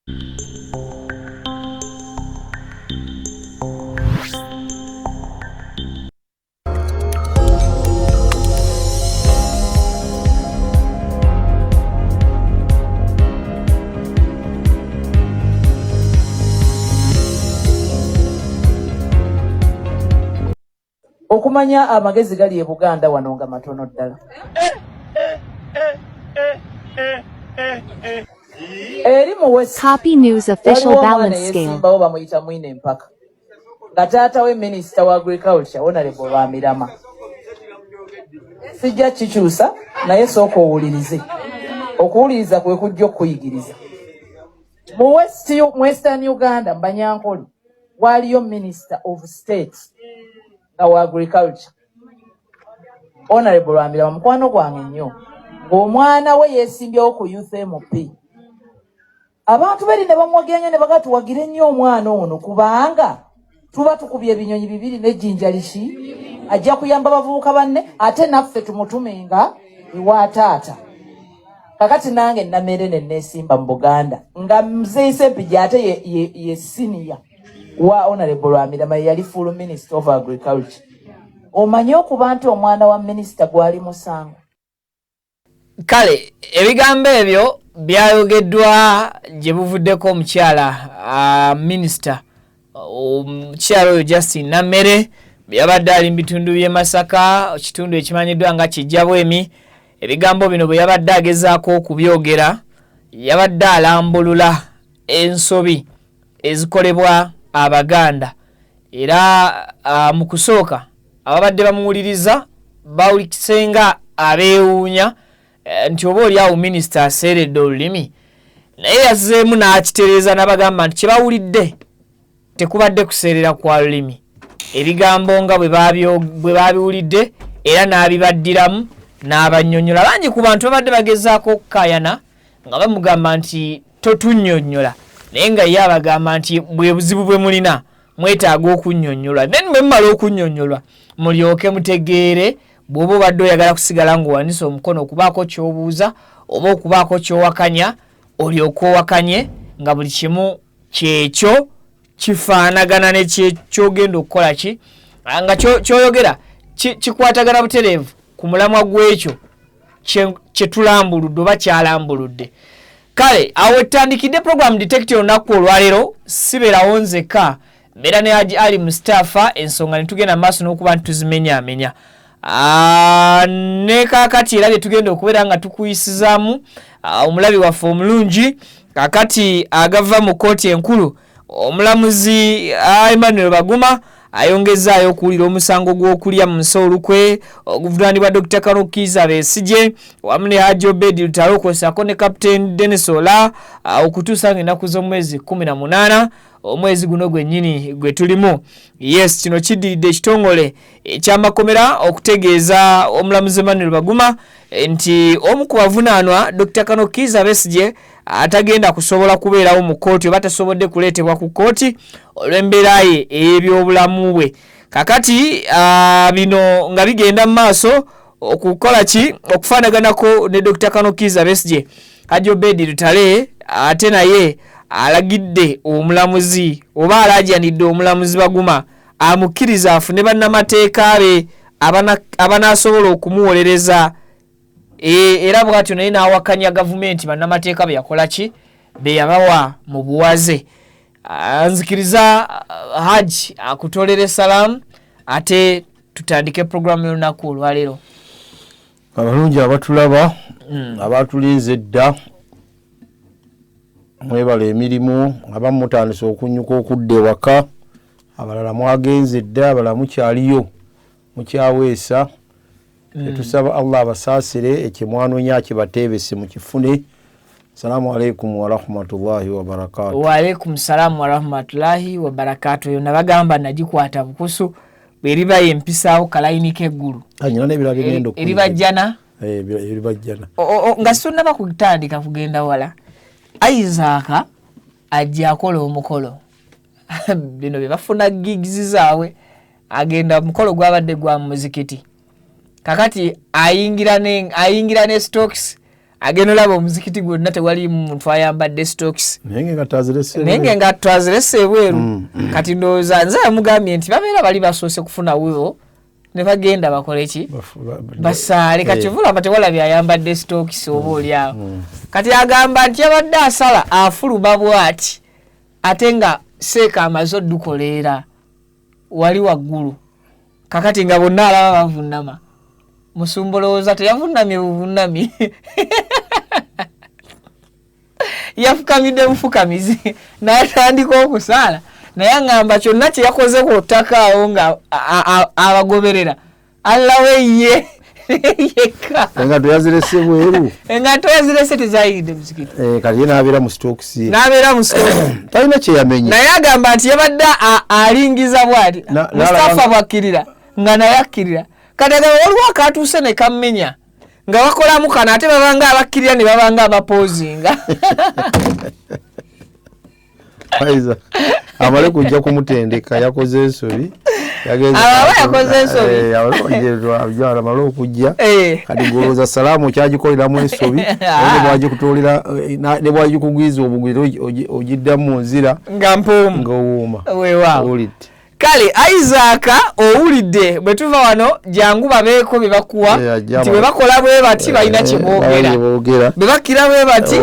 Okumanya amagezi gali e Buganda wano nga matono ddala. Eri mu West Copy News official waliwo omwana balance scale. eyesimbawo bamuyita Mwine Empaka nga taata we minisita wa agriculture Honorable Rwamirama. Sijja kikyusa naye sooka owulirize. Okuwuliriza kwe kujja okukuyigiriza. Mu West, mu Western Uganda mu Banyankole waaliyo Minister of State nga wa agriculture Honorable Rwamirama mukwano gwange nnyo ng'omwana we yeesimbyewo ku Youth MP. Abantu beri ne bamuwagira nnyo ne bagaa tuwagire nnyo omwana ono kubanga tuba tukubye ebinyonyi bibiri n'ejjinja liki ajja kuyamba bavubuka banne ate naffe tumutumenga ewa taata. Kakati nange Namere ne neesimba mu Buganda nga Mzee Ssempijja ate ye senior wa Honorable Rwamirama ye yali full minister of agriculture. Omanyi okuba nti omwana wa minisita gwali musango. Kale ebigambo ebyo byayogeddwa gye buvuddeko omukyala minisita omukyala oyo Justin Nammere yabadde ali mu bitundu by'e Masaka, ekitundu ekimanyiddwa nga Kijjabwemi. Ebigambo bino bwe yabadde agezaako okubyogera yabadde alambulula ensobi ezikolebwa Abaganda era mu kusooka ababadde bamuwuliriza bawulikisenga abeewuunya nti oba oli awo minisita aseeredde olulimi, naye yazzeemu n'akitereeza n'abagamba nti kye bawulidde tekubadde kuseerera kwa lulimi, ebigambo nga bwe baabiwulidde era n'abibaddiramu n'abannyonnyola. Bangi ku bantu babadde bagezaako okukaayana nga bamugamba nti totunnyonnyola, naye nga ye abagamba nti bwe buzibu bwe mulina mwetaaga okunnyonnyolwa, then bwe mumala okunnyonnyolwa mulyoke mutegeere. Bw'oba obadde oyagala kusigala ng'owanise omukono okubaako ky'obuuza oba okubaako ky'owakanya, olyoke owakanye nga buli kimu kyekyo kifaanagana ne kyogenda okukola ki nga ky'oyogera kikwatagana butereevu ku mulamwa gw'ekyo kye tulambuludde oba kyalambuludde. Kale awo wetutandikidde program Detective olunaku olwaleero, sibeerawo nzekka, mbeera ne Haji Ali Mustafa, ensonga ne tugenda maaso n'okuba nti tuzimenyaamenya. Ne kaakati era bye tugenda okubeera nga tukuyisizaamu omulabi waffe omulungi kaakati agava mu kkooti enkulu, omulamuzi Emmanuel Baguma ayongezaayo okuwulira omusango gw'okulya mu nsi olukwe oguvunaanibwa Dr. Kano Kiiza Besigye wamu ne Haji Obed Lutalo kw'ossaako ne Captain Denis Ola okutuusa ng'ennaku z'omwezi 18 omwezi guno gwennyini gwe tulimu. Yes, kino kiddiridde ekitongole eky'amakomera okutegeeza omulamuzi Emmanuel Baguma nti omu ku bavunaanwa Dr. Kano Kiiza Besigye atagenda kusobola kubeerawo mu kkooti oba tasobodde kuleetebwa ku kkooti olw'embeera ye ey'ebyobulamu bwe. Kakati bino nga bigenda mu maaso okukola ki okufaanaganako ne Dr. Kano Kiiza Besigye, Haji Obed Lutale ate naye alagidde omulamuzi oba alaajanidde omulamuzi Baguma amukkirize afune bannamateeka be abanaasobola okumuwolereza. Era bw'atyo naye n'awakanya gavumenti bannamateeka be yakola ki be yabawa mu buwaze. Nzikiriza Haji akutolere salaamu ate tutandike puroguramu y'olunaku olwaleero. Abalungi abatulaba, abatulinze edda, mwebale emirimu. Abamu mutandise okunyuka okudda ewaka, abalala mwagenze dda, abalala mukyaliyo mukyaweesa. Tusaba Allah abasaasire, ekyo mwanoonya akibateebese mukifune. Assalamu alaikum warahmatullahi wabarakatuh. Wa alaikum salamu warahmatullahi wabarakatuh. Eyo nabagamba nagikwata bukusu bweriba yempisaawo kalayini k'eggulu. Nyina n'ebirala bye ngenda okuyigiriza. Eribajjana? Eribajjana. Nga sinnaba kutandika kugenda wala, Isaac ajja akola omukolo. Bino bye bafuna gigs zaabwe, agenda omukolo gwabadde gwa muzikiti. Kakati ayingira ne stocks, Agenda olaba omuzikiti gwonna tewaliimu muntu ayambadde stokisi, naye nga engatto azirese ebweru. Kati ndowooza nze yamugambye nti babeera bali basoose kufuna wuzo ne bagenda bakole ki, basaale. Kati ovulaba tewalabye ayambadde stokisi oba oli awo. Kati agamba nti yabadde asala afuluma bw'ati, ate nga seeka amaze oddukoleera wali waggulu. Kakati nga bonna alaba bavunama, musumba olowooza teyavunamye buvunami, yafukamidde bufukamizi n'atandika okusaala. Naye aŋŋamba kyonna kye yakoze ku ttaka awo nga abagoberera Allah we ye yekka. Engatto yazirese bweru. Engatto yazirese, tezayingidde muzikiti. Eh, kati ye n'abeera mu stokisi. N'abeera mu stokisi. Talina kyeyamenye. Naye agamba nti yabadde alingiza bw'ati, Mustafa bwakkirira nga naye akkirira. Kati agamba waliwo akatuuse ne kammenya nga bakolamu kano, ate babanga abakkirira ne babanga abapoozinga. Faiza amale kujja kumutendeka, yakoze ensobi. Aba yakoze ensobi. Amale okujja. Kati golowooza salaamu okyagikoleramu ensobi, naye nebwagikutolera ne bwagikugwiza obugwira ogiddamu mu nzira nga mpuumu. Nga owuuma. Weewaawo. Owulidde. Kale Isaac, owulidde, bwe tuva wano jangu babeeko bye bakuwa. Ajja nti bwe bakola bwe bati balina kye boogera. Balina boogera. Bwe bakkira bwe bati.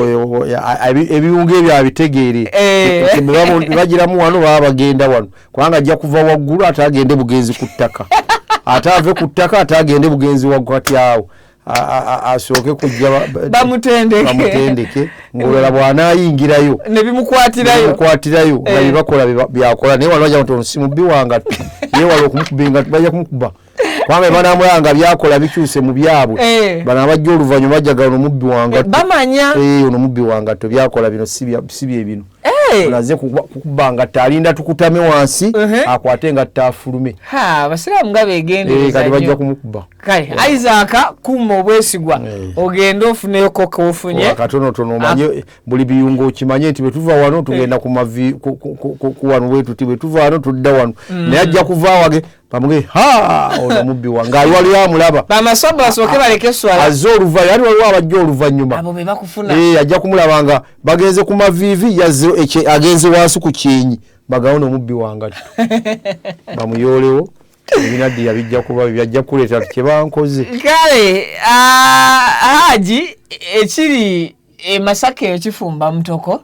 Ebiwunga ebyo abitegeere. Bwe bagiramu wano baba bagenda wano, kubanga ajja kuva waggulu ate agende bugenzi ku ttaka, ate ave ku ttaka ate agende bugenzi waggulu. Kati awo asooke kujja bamutendeke. Bamutendeke, ng'olala bw'anaayingirayo ne bimukwatirayo. Bimukwatirayo nga byebakola byakola. Naye wano bajja nti ono si mubbi wangatto, yeewala okumukuba engatto, bajja kumukuba kubanga bwe banamulaba nga byakola bikyuse mu byabwe. Bano abajja oluvannyuma bajja gala ono mubbi wangatto. Bamanya. Eh, ono mubbi wangatto, byakola bino si bye bino. Ono azze kukuba ngatto, alinda tukutame wansi akwate engatto afulume. Ha, abasiraamu nga beegendereza Eh, kati bajja nnyo. kumukuba. Kale Isaac, kuuma obwesigwa, ogende ofuneyo koka ofunye. Katonotono omanye buli biyungo, okimanye nti bwe tuva wano tugenda ku mavi ku wano bwe tuti, bwe tuva wano tudda wano. Naye ajja kuva wage bamuge ha ono mubbi wange ali wali amulaba. Bamasobo basooke baleke eswala. Azze oluvannyuma, ali waliwo abajja oluvannyuma. Abo be bakufuna. Eh, ajja kumulaba nga bagenze ku maviivi, yazze agenze wansi ku kyenyi, bagawo nomubbi wangatto, bamuyoolewo. Ebinaddiya bijja kuba byajja kuleeta kyebankoze. Kale Haji, ekiri e Masaka eyo kifumba mutoko.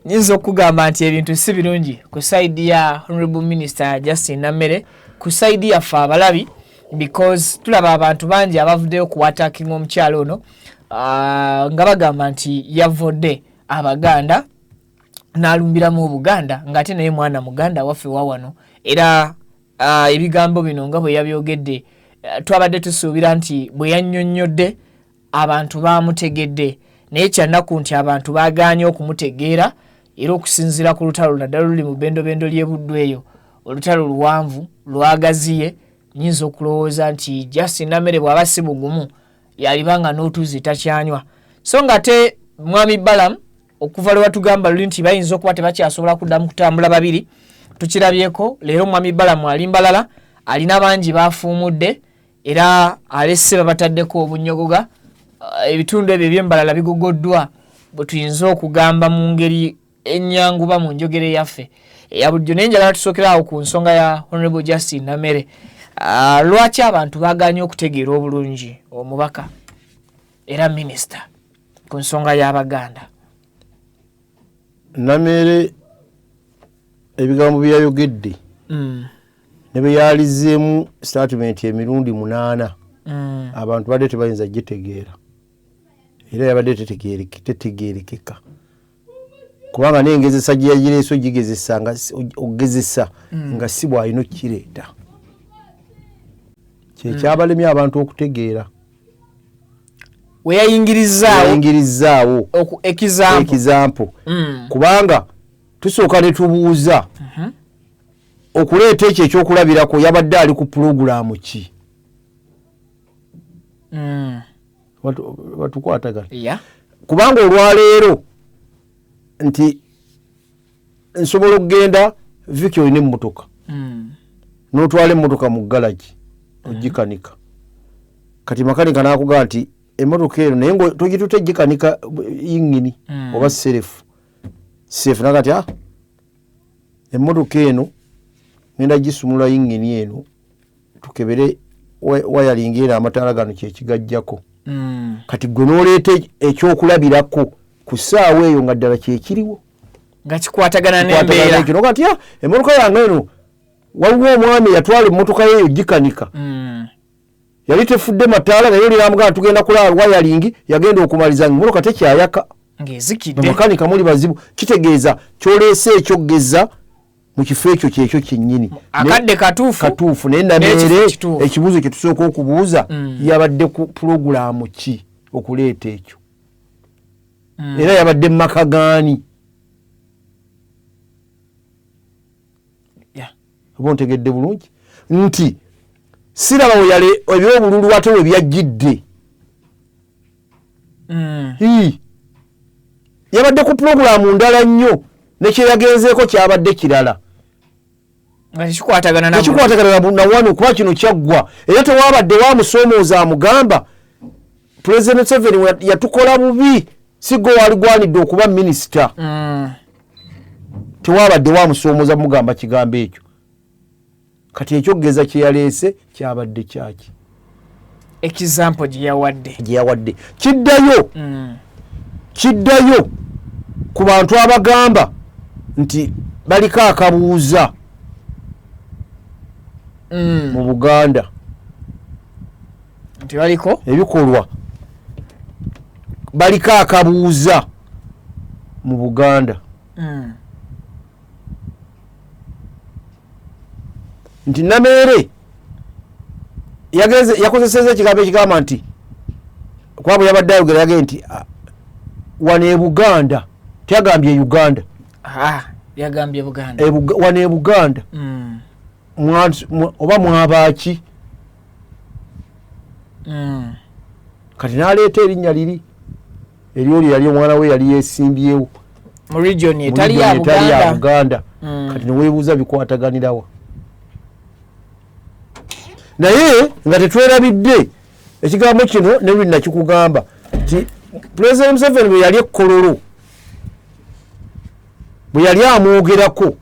Nyinza okugamba nti ebintu si birungi ku side ya Honorable Minister Justin Nammere, ku side yaffe abalabi, because tulaba abantu bangi abavuddeyo ku attacking omukyalo ono, nga bagamba nti yavodde Abaganda n'alumbiramu Obuganda, ng'ate naye mwana Muganda waffe wa wano. Era ebigambo bino nga bwe yabyogedde, twabadde tusuubira nti bwe yannyonnyodde abantu baamutegedde, naye kyannaku nti abantu baagaanye okumutegeera. Era okusinziira ku lutalo naddala luli mu bendobendo ly'e Buddu eyo, olutalo luwanvu lwagaziye. Nyinza okulowooza nti Justin Nammere bw'aba si mugumu yalibanga n'otuzzi takyanywa. So nga ate mwami Balam, okuva lwe batugamba luli nti bayinza okuba tebakyasobola kuddamu kutambula babiri, tukirabyeko leero mwami Balamu ali mbalala, alina bangi bafuumudde era alesse babataddeko obunyogoga. Ebitundu ebyo ebyembalala bigogoddwa, bwe tuyinza okugamba mu ngeri ennyanguba mu njogera eyaffe eya bulijjo. Naye njagala tusookera awo ku nsonga ya Honorable Justin Nammere. Lwaki abantu baganye okutegeera obulungi omubaka era minisita ku nsonga y'Abaganda? Nammere ebigambo bye yayogedde ne bye yalizeemu statement emirundi 8, abantu badde tebayinza gitegeera, era yabadde tetegeerekeka, kubanga n'engezesa gye yagireese ogigezesa nga ogezesa nga si bw'alina okkireeta. Kyekyabalemye abantu okutegeera. We yayingirizaawo. Yayingirizaawo example. Example. Kubanga tusooka ne tubuuza, okuleeta ekyo ekyokulabirako yabadde ali ku pulogulaamu ki? Batukwatagana. Kubanga olwaleero nti nsobola okugenda, Viki, olina emmotoka, n'otwala emmotoka mu galagi ogikanika. Kati makanika n'akugamba nti Emotoka eno naye nga togitutte gikanika yingini oba self self, nakati ah, emmotoka eno ngenda gisumulula yingini eno tukebere wiring eno, amataala gano kyekigajjako. Kati gwe n'oleeta ekyokulabirako ku ssaawa eyo nga ddala kyekiriwo, nga kikwatagana n'embeera. Kino kati, ah, emmotoka yange eno, waliwo omwami yatwala emmotoka yeeyo gikanika, yali tefudde mataala, naye oli namugamba tugenda kulaba wiring, yagenda okumaliza nga emmotoka tekyayaka. Ng'ezikidde. Bamakanika muli bazibu. Kitegeeza kyoleese ekyogeza mu kifo ekyo kyekyo kyennyini. Akadde katuufu. Katuufu, naye N'ekifo Nameere, kituufu. ekibuuzo kye tusooka okubuuza, yabadde ku pulogulaamu ki okuleeta ekyo? Era yabadde mu maka gaani? Oba ontegedde bulungi nti siraba we yale ebyobululu ate we byajjidde. Ii. Yabadde ku pulogulaamu ndala nnyo, nekyeyagenzeeko kyabadde kirala. Nga tekikwatagana na Tekikwatagana na wano, kuba kino kyaggwa era tewabadde wamusoomooza amugamba President Museveni yatukola bubi, si gwe waligwanidde okuba minisita. Tewabadde wamusoomooza mugamba kigambo ekyo. Kati ekyokugeza kye yaleese kyabadde kyaki? Example gye yawadde. Gye yawadde kiddayo, kiddayo ku bantu abagamba nti baliko akabuuza mu Buganda. Nti baliko ebikolwa, baliko akabuuza mu Buganda, nti Nameere yakozeseza ekigambo ekigamba nti, kuba bwe yabadde ayogera yagee nti, "Ah, wano e Buganda," teyagambye Uganda. Ah, yagambye Buganda. Wano e Buganda oba mwabaaki? Kati n'aleeta erinnya liri eryoli yali omwana we yali yeesimbyewo mu region mu etali ya region etali ya Buganda. Buganda. Kati neweebuuza bikwataganirawa, naye nga tetwerabidde ekigambo kino ne luli nakikugamba nti President Museveni bwe yali ekkololo, bwe yali amwogerako,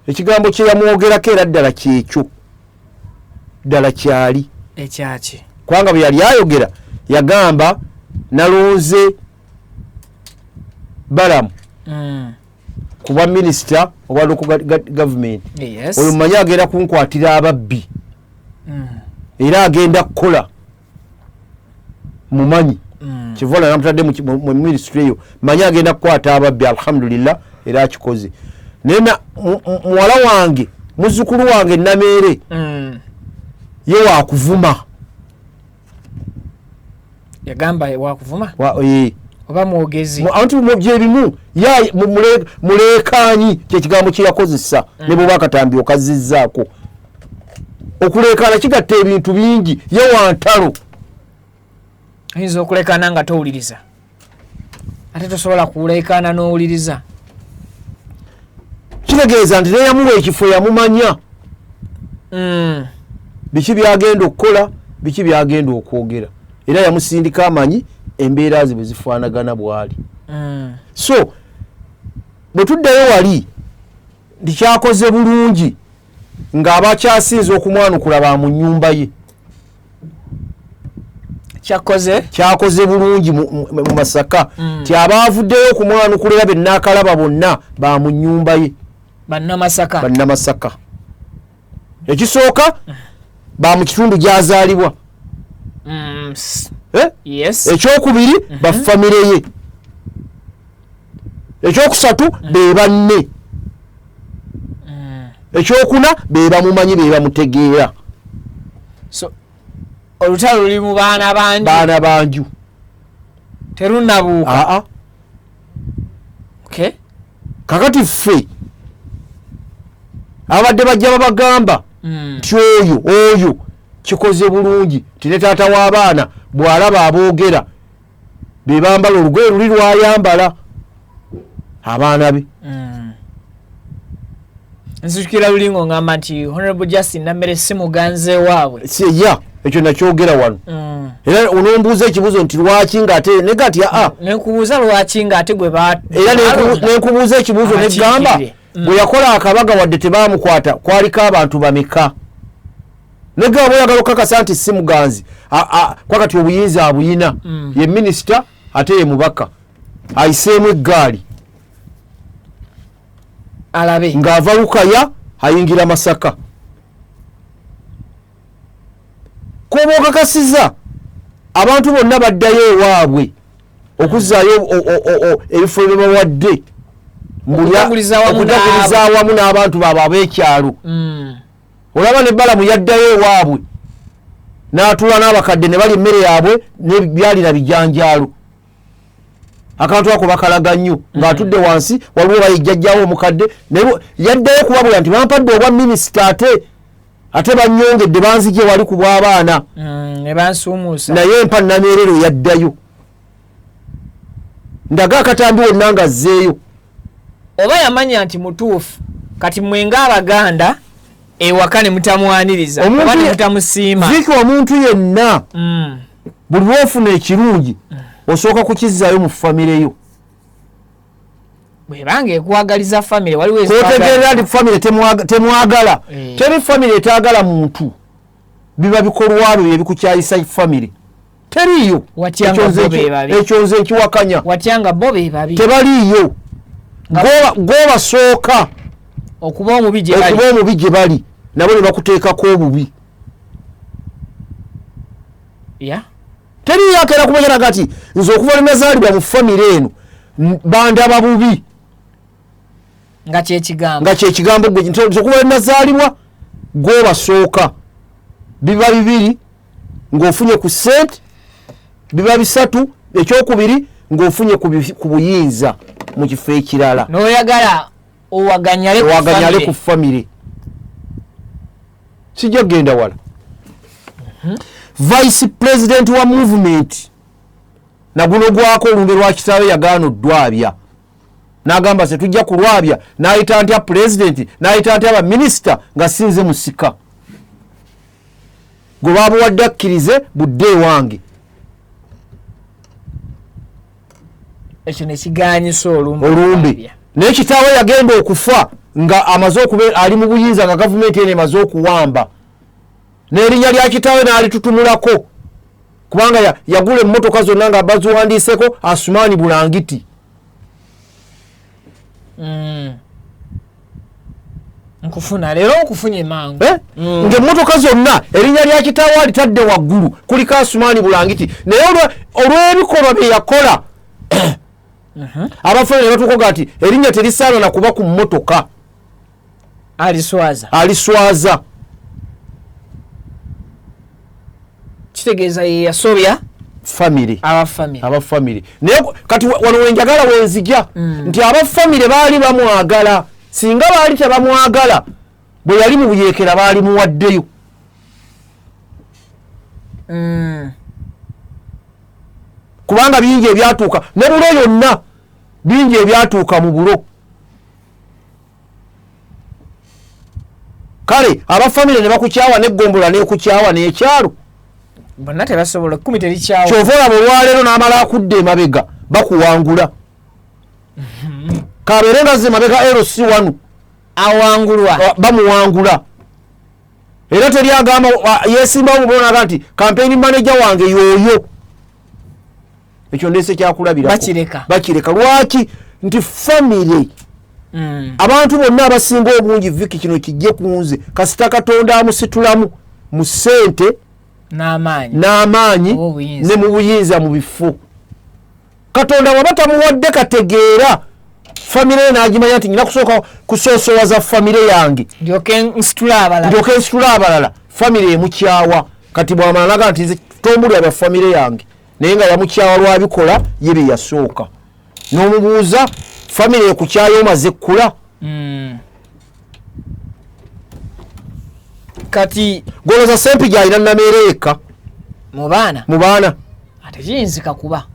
ekigambo kye yamwogerako era ddala kyekyo ddala kyali. Ekyaki? Kubanga bwe yali ayogera yagamba, nalonze Balamu kuba minisita owa local government. Oyo mmanyi agenda kunkwatira ababbi, era agenda kukola, mumanyi. Kivola namutadde mu ministry eyo, manyi agenda kukwata ababbi. Alhamdulillah, era akikoze. Naye muwala wange, muzzukulu wange Nameere, ye wakuvuma. Yagamba wakuvuma? Eh. Oba mwogezi? Anti byebimu, muleekaanyi kyekigambo kyeyakozesa. Ne bwoba akatambi okazizzaako, okuleekaana kigatta ebintu bingi. Ye wantalo. Oyinza okulekaana nga towuliriza, ate tosobola kuleekaana n'owuliriza. Kitegeeza nti neyamuwa ekifo yamumanya, biki byagenda okukola, biki byagenda okwogera, era yamusindika amanyi embeera ze bwe zifaanagana bwali. So bwe tuddayo wali nti kyakoze bulungi ng'abakyasinza okumwanukula ba mu nnyumba ye. Kyakoze? Kyakoze bulungi mu Masaka, ti abaavuddeyo okumwanukula era benaakalaba bonna ba mu nnyumba ye. Bannamasaka. Bannamasaka. Ekisooka, ba mu kitundu gy'azaalibwa. Eh? Yes. Ekyokubiri, bafamire ye. Ekyokusatu, be banne. Ekyokuna, be bamumanyi, be bamutegeera. So olutalo luli mu baana bangi. Baana banju. Terunabuuka. Aa. Okay. Kakati ffe abadde bajja babagamba nti oyo kikoze bulungi, ti ne taata w'abaana bw'alaba aboogera be bambala olugoye luli lwayambala abaana be. Nzijukira luli ng'ongamba nti Honorable Justin Nammere si muganzi ewaabwe. Siya. Ekyo nakyogera wano. Era onombuuza ekibuuzo nti lwaki ngaate nega nti aa, Nenkubuuza lwaki ngaate gwe era nenkubuuza ekibuuzo negamba bwe yakola akabaga wadde tebamukwata kwaliko abantu bameka, negamba bweyagala okukakasa nti si muganzi kwakati obuyinza abuyina, ye minisita ate ye mubaka, ayiseemu eggaali alabe ng'ava Lukaya ayingira Masaka, koba okakasiza abantu bonna baddayo ewaabwe okuzzaayo ebifo bye bawadde Okujaguliza awamu n'abantu baabwe ab'ekyalo. Olaba ne Balamu yaddayo ewaabwe n'atuula n'abakadde ne balya emmere yaabwe nebyalina bijanjaalo. Akantu ako bakalaga nnyo ng'atudde wansi, waliwo bayejjajjawo omukadde, naye yaddayo kubabula nti bampadde obwa minisita ate bannyongedde banzigye wali ku bw'abaana ne bansuumuusa. Naye mpa Nameerero yaddayo, ndaga akatambi wonna nga azzeeyo. Oba yamanya nti mutuufu, kati mwe ng'Abaganda ewaka ne mutamwaniriza oba ne mutamusiima. Viki, omuntu yenna buli lwofuna ekirungi osooka kukizzaayo mu famire yo. Bwebanga ekwagaliza famire, waliwo Kwotegeerera nti famire temwagala. Teri famire etaagala muntu, biba bikolwa byo ebikukyayisa famire, teriiyo. Watya nga bo be babi? Ekyo nze nkiwakanya. Watya nga bo be babi? Tebaliiyo. Gwobasooka okuba omubi gye bali. Okuba omubi gye bali, nabo ne bakuteekako obubi. Teriiyo akeera kumanya naga nti nze okuva lwe nazaalibwa mu famire eno bandaba bubi. Nga kyekigambo. Nga kyekigambo gwe nti nze okuva lwe nazaalibwa gwobasooka. Biba bibiri ng'ofunye ku ssente, biba bisatu ekyokubiri ng'ofunye ku buyinza mu kifo ekirala. N'oyagala owaganyale ku owaganyale famire. Ku famire. Sijja kugenda wala. Vice president wa movement naguno gwako olumbe lwa kitaawe yagaana oddwabya, n'agamba tetujja kulwabya, n'ayita ntya president, n'ayita ntya abaminisita nga sinze musika gwe babuwadde, akkirize budde ewange. Ekyo nekiganyisa olumbe. Olumbe. Naye kitaawe yagenda okufa nga amaze okuba ali mu buyinza, nga gavumenti eno emaze okuwamba, n'erinnya lya kitaawe n'alitutumulako, kubanga yagula emmotoka zonna nga baziwandiiseko Asumaani Bulangiti. Nkufuna leero, nkufunye mangu. Eh? Ng'emmotoka zonna erinnya lya kitaawe alitadde waggulu, kuliko Asumaani Bulangiti, naye olw'ebikolwa bye yakola abafere ne batuuka nti erinnya terisaana na kuba ku mmotoka. Aliswaza. Aliswaza. Kitegeeza ye yasobya famire. Abafamire. Abafamire. Naye kati wano wenjagala wenzija nti abafamire baali bamwagala. Singa baali tebamwagala, bwe yali mu buyeekera baali muwaddeyo. Kubanga bingi ebyatuuka ne bulo yonna, bingi ebyatuuka mu bulo. Kale abafamire ne bakukyawa, neggombola nekukyawa n'ekyalo. Bonna tebasobola, 10 terikyawa. Kyova olaba olwaleero n'amala akudda emabega bakuwangula, kabeere nga zze mabega LC 1. Awangulwa. Bamuwangula. Era teri agamba yesimbawo mubonaga nti campaign manager wange yoyo. Ekyo ndese kyakulabirako. Bakireka. Bakireka. Lwaki? Nti famire abantu bonna abasinga obungi, Viki, kino kijje ku nze, kasita Katonda amusitulamu mu ssente n'amaanyi n'amaanyi oba obuyinza. Ne mu buyinza mu bifo, Katonda waba tamuwadde kategeera famire ye n'agimanya nti nyina kusooka kusoosowaza famire yange ndyoke nsitula abalala. Ndyoke nsitula abalala. Famire emukyawa. Kati bwamala naga nti nze tombulira bya famire yange, naye nga yamukyawa lwabikola ye bye yasooka. N'omubuuza, famire ekukyayo omaze kkula? Kati Goloza Sempija alina Nameere yekka mu baana? Mu baana. Ate kiyinzika kuba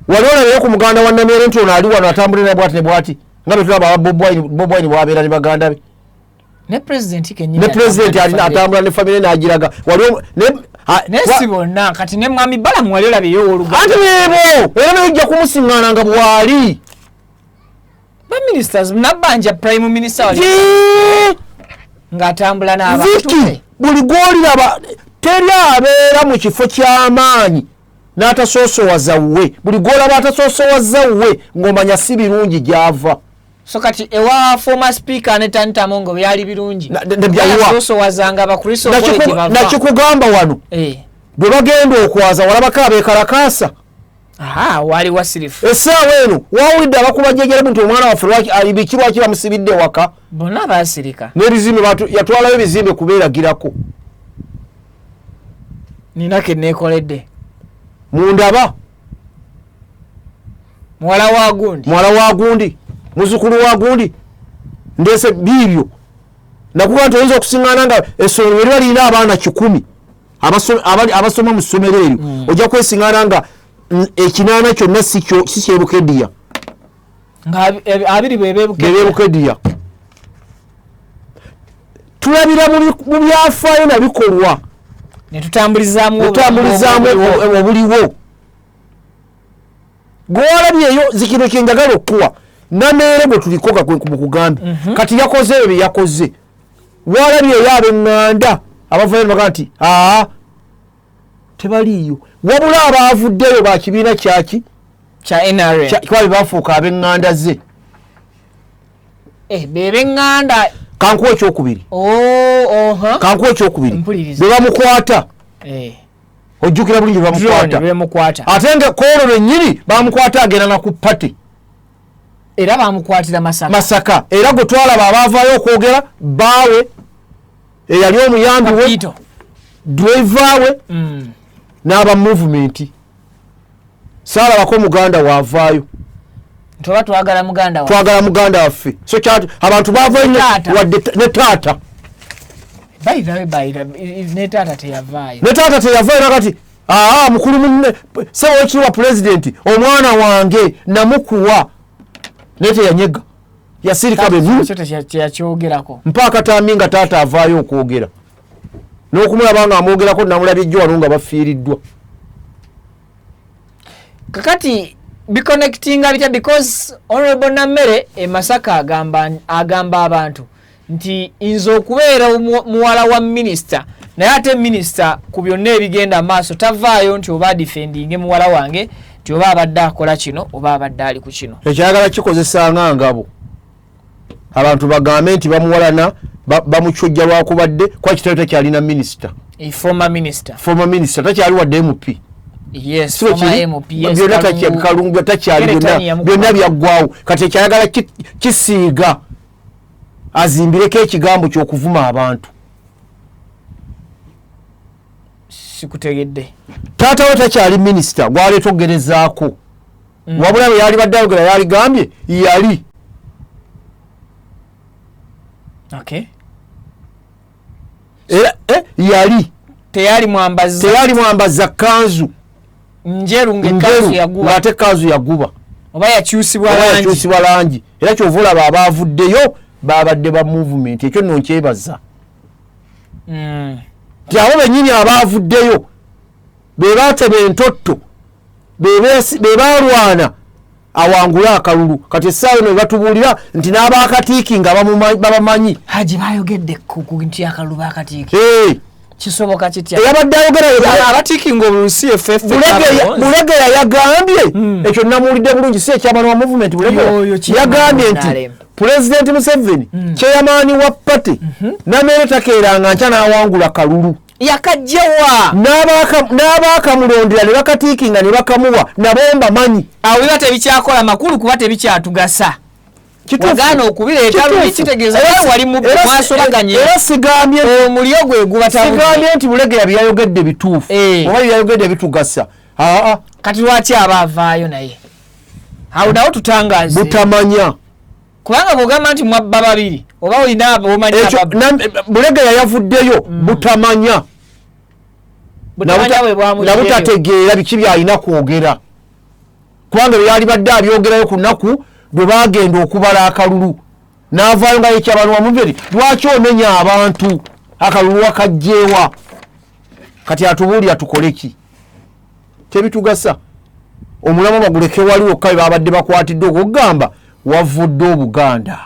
Wali olabeyo ku muganda wa Nameere nti ono ali wano atambulira bwati ne bwati, nga bwe tulaba aba Bobi Wine, Bobi Wine bwabeera ne baganda be? Ne president kenyini Ne president alina atambula ne family n'agiraga. Waliwo ne si bonna, kati ne mwami Balamu wali olabyeyo ow'oluganda. Anti beebo era naye ojja kumusiŋŋaana nga bw'ali. Ba ministers Nabbanja prime minister wali ng'atambula n'abantu. Viki, buli gw'oliraba teri abeera mu kifo ky'amaanyi n'atasoosowaza we. Buli gw'olaba atasoosowaza we ng'omanya si birungi gy'ava. So kati ewa former speaker ne Anita Among byali birungi. Yasoosowazanga Abakristo gye bava. Nakikugamba wano. Bwe bagenda okwaza walabako abeekalakaasa. Aha, wali wasirifu. Essaawa eno wawulidde abakubajjajjalamu nti omwana waffe biki lwaki bamusibidde waka? Bonna baasirika. N'ebizimbe yatwalayo ebizimbe kubeeragirako. Nina ke neekoledde. Mundaba. Muwala wa gundi. Muwala wa gundi. Muzzukulu wa gundi. Ndeese biibyo. Nakuga nti oyinza okusiŋŋaana nga essomero bwe liba lirina abaana 100 abasoma mu ssomero eryo. Ojja kwesiŋŋaana nga 8 kyonna si kyebukedia. Nga 2 be beebukedia. Tulabira mu byafaayo na bikolwa. Ne tutambulizaamu obuliwo. Gw'olabyeyo zikino kye njagala okukuwa. Nameere bwe tuliko nga kwe mukugambye. Kati yakoze ebyo bye yakoze. W'olabyeyo ab'eŋŋanda abavaayo ne bagamba nti aa tebaliiyo. Wabula abaavuddeyo ba kibiina kyaki? Kya NRM. Kuba bafuuka ab'eŋŋanda ze. Be b'eŋŋanda. Kankuwa ekyokubiri. Kankuwa ekyokubiri. Bwe bamukwata. Ojjukira bulungi bwe bamukwata. Ate nga kwolwo lwennyini bamukwata agenda na ku party. Era bamukwatira Masaka. Masaka. Era gwe twalaba abaavaayo okwogera baawe eyali omuyambi we, driver we, n'aba movement. Saalabako muganda waavaayo. Nti twagala muganda waffe. Twagala muganda waffe. So abantu baavaayo wadde ne taata. By the way, ne taata teyavaayo. Ne taata teyavaayo nakati mukulu munne ssebo w'ekitiibwa pulezidenti omwana wange namukuwa. Naye teyanyega. Yasirika bwe teyakyogerako. Mpa akatambi nga taata avaayo okwogera. N'okumulaba nga amwogerako namulabye jjo wano nga bafiiriddwa. Kakati biconnectinga bitya because Honorable Nammere e Masaka agamba abantu nti nze okubeera muwala wa minisita naye ate minisita ku byonna ebigenda maaso tavaayo nti oba defendinge muwala wange nti oba abadde akola kino oba abadde ali ku kino. Ekyagala kikozesa nga ngabo. Abantu bagambe nti bamuwalana bamukyojja lwakubadde kwa kitabo takyalina minisita. Former minister. Former minister takyali wadde MP. Yes, former MP. Yes, byonna Kalungu takyali byonna byaggwawo. Kati ekyayagala kisiiga azimbireko ekigambo ky'okuvuma abantu. Sikutegedde. Taata we takyali minisita gwaleeta okugerezaako. Wabula bwe yali badde ayogera yaligambye yali. Okay. Era yali. Teyali mwambaza. Teyali mwambaza kanzu. Njeru ng'ekkanzu yaguba. Ng'ate ekkanzu yaguba. Oba yakyusibwa langi. Oba yakyusibwa langi. Era ky'ova olaba abaavuddeyo babadde ba movement ekyo nno nkyebaza. Nti abo bennyini abaavuddeyo be baatema entotto be baalwana awangule akalulu. Kati essaawa eno batubuulira nti n'abaakatiiki nga babamanyi. Haji bayogedde ku nti akalulu baakatiiki. Kisoboka kitya? Eyabadde ayogera abatiiki ng'olusi FF Bulegeya yagambye ekyo namuwulidde bulungi si ekyamani wa movement Bulegeya yagambye nti Pulezidenti Museveni chairman wa party Nammere takeeranga nkya n'awangula kalulu. Yakajjawa n'abaakamulondera ne bakatiikinga ne bakamuwa nabo mbamanyi. Awo biba tebikyakola makulu kuba tebikyatugasa. Wagaana okubireeta luli kitegeeza wali mwasobaganye. Era sigambye omulyo gwe gubatabudde. Sigambye nti Bulegeya byayogedde bituufu oba byayogedde bitugasa. Kati lwaki aba avaayo naye? Awo nawo tutangaaze. Butamanya. Kubanga bw'ogamba nti mwabba babiri oba olina omanyi ababba. Bulegeya yavuddeyo butamanya. Nabutategeera biki byalina kwogera. Kubanga byali badde abyogerayo ku nnaku bwe baagenda okubala akalulu N'avaayo nga yekyabantu wamuveri, lwaki omenya abantu, akalulu wakajjeewa? Kati atubuulira tukole ki? Tebitugasa. Omulamu baguleke wali wokka we babadde bakwatiddwa okugamba wavudde Obuganda.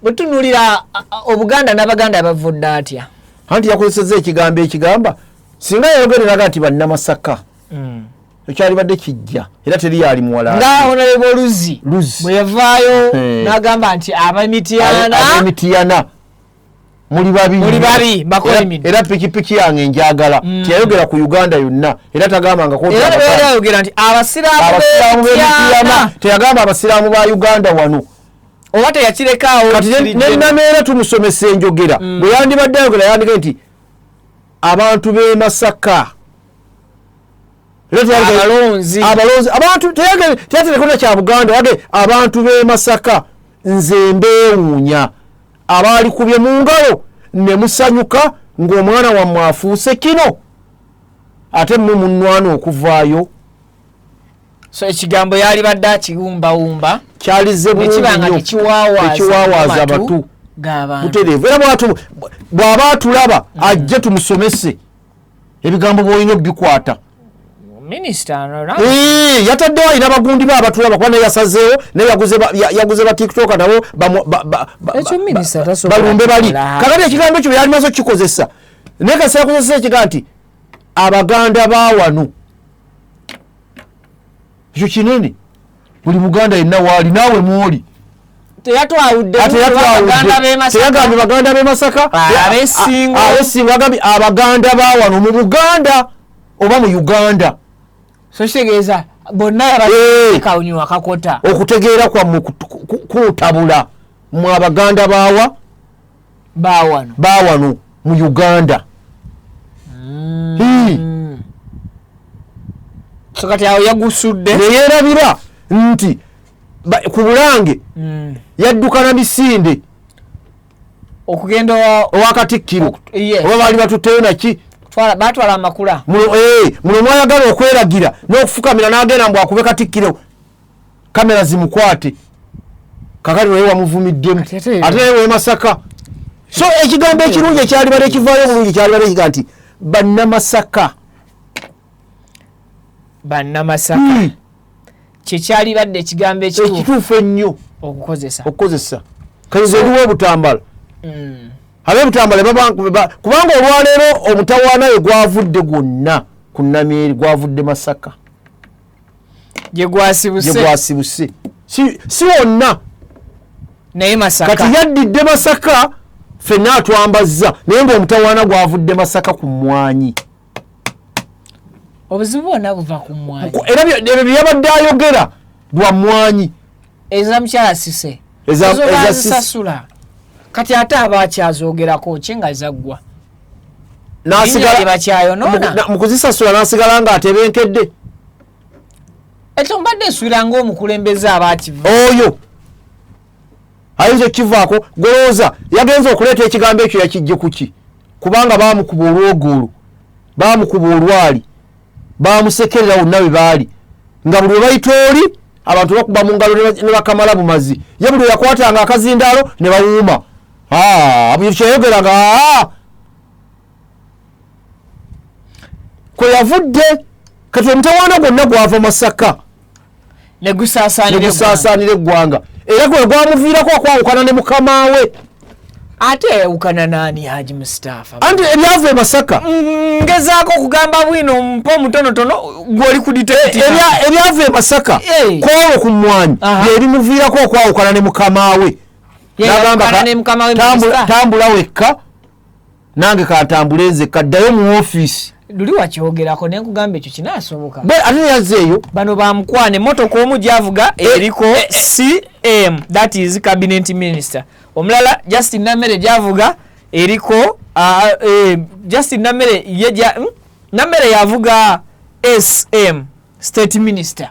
Bwetunuulira Obuganda n'Abaganda bavudde atya? Anti yakozesezza ekigambo ekigamba singa yayogereraga nti Bannamasaka, ekyalibadde kijja era teri yali muwala. Nga Honorable Luzzi Luzzi. bwe yavaayo n'agamba nti Ab'Emityana, Ab'Emityana muli babi, muli babi, bakolimidde. Era pikipiki yange njagala. Teyayogera ku Uganda yonna, era tagambangako nti era Abaganda. Yayogera nti Abasiraamu Abasiraamu b'Emityana. b'Emityana, teyagamba Abasiraamu ba Uganda wano. Oba teyakirekaawo. Kati nenameera tumusomesa enjogera. Bwe yandibadde ayogera yandige nti abantu b'e Masaka. Era Abalonzi. Abalonzi, abantu teyaterekona kya Buganda, yage abantu b'e Masaka nze mbeewuunya abaalikubye mu ngalo ne musanyuka ng'omwana wammwe afuuse kino, ate mmwe munnwana okuvaayo. So ekigambo yalibadde akiwumbawumba Kyalize bulungi nekiba nga nnyo. tekiwawaaza Tekiwawaaza matu batu g'abantu. Butereevu. Era bw'aba atulaba ajje tumusomese ebigambo bw'olina obikwata. Minisita Yataddewo alina abagundi be abatulaba, kuba naye yasazeewo, naye yaguze ba TikTok nabo Ekyo minisita tasobola balumbe bali. kukola. Kakati ekigambo ekyo yalimaze okukikozesa, naye kasi yakozesa ekigaa nti Abaganda ba wano, ekyo kinene, buli Muganda yenna waali naawe mwoli. Teyatwawudde Ate yatwawudde. Baganda b'e Masaka. Teyagambye Baganda b'e Masaka, Ab'Essingo. Ab'Essingo. Agambye Abaganda ba wano mu Buganda oba mu Uganda. So kitegeeza bonna yabakawunywa kakota. Okutegeera kwammwe kutabula mwe Abaganda baawa Bawano. Bawano mu Uganda. Hii. So kati awo yagusudde. Neyerabira nti ku Bulange yadduka na misinde okugenda owa Katikkiro. Yes. Oba baali batutteyo naki? Batwala amakula. Muno mwayagala okweragira n'okufukamira n'agenda mbu akube Katikkiro kamera zimukwate, kakati naye wamuvumiddemu. Kati ate Ate naye Wemasaka. So ekigambo ekirungi ekyalibadde ekivaayo obulungi kyalibadde ekiga nti Bannamasaka. Bannamasaka kyekyalibadde ekigambo ekituufu ekituufu ennyo okukozesa. Okukozesa kaiza eriwo Obutambala, ab'Ebutambala kubanga olwaleero omutawaana we gwavudde gwonna ku Namyeri gwavudde Masaka. Gye gwasibuse. Gye gwasibuse, si wonna. Naye Masaka. Kati yaddidde Masaka, ffenna atwambazza, naye ng'omutawaana gwavudde Masaka ku mmwanyi. Obuzibu bwonna buva ku mmwanyi. Era ebyo bye yabadde ayogera lwa mmwanyi. Eza mukyala Sise. Ezo Eza bazisasula, kati ate aba akyazogerako ki nga zaggwa? Linnya lye bakyayonoona. Mu kuzisasula n'asigala ng'atebenkedde. Ekyo mbadde nsuubira ng'omukulembeze aba akiva. Oyo ayinza okukivaako. Golowooza yagenza okuleeta ekigambo ekyo yakijje kuki? Kubanga baamukuba olwogoolo, baamukuba olwali, baamusekerera wonna we baali, nga buli we bayita oli abantu bakuba mu ngalo ne bakamala bumazi. Ye buli we yakwatanga akazindaalo ne bawuuma. Ah, buli kyeyayogeranga, ah! Kwe yavudde. Kati omutawaana gwonna gwava Masaka. Ne gusaasaanira ne gusaasaanira eggwanga, era gwe gwamuviirako okwawukana ne mukama we. Ate yawukana naani, Haji Mustapha? Anti ebyava e Masaka. Ngezaako okugamba bwino mpa omutonotono gw'oli ku detective. Ebyava e Masaka kwolwo ku mmwanyi byebimuviirako okwawukana ne mukama we. Ye N'agamba yawukana ne mukama we Minisita. Tambula wekka, nange kantambule nzekka, ddayo mu ofiisi. Luli wakyogerako ne nkugamba ekyo kinaasoboka. Bwe ate yazzeeyo. Bano bamukwana emmotoka omu gyavuga eriko CM, that is cabinet minister. Omulala Justin Namere gyavuga eriko, Justin Namere ye Namere yavuga SM, state minister.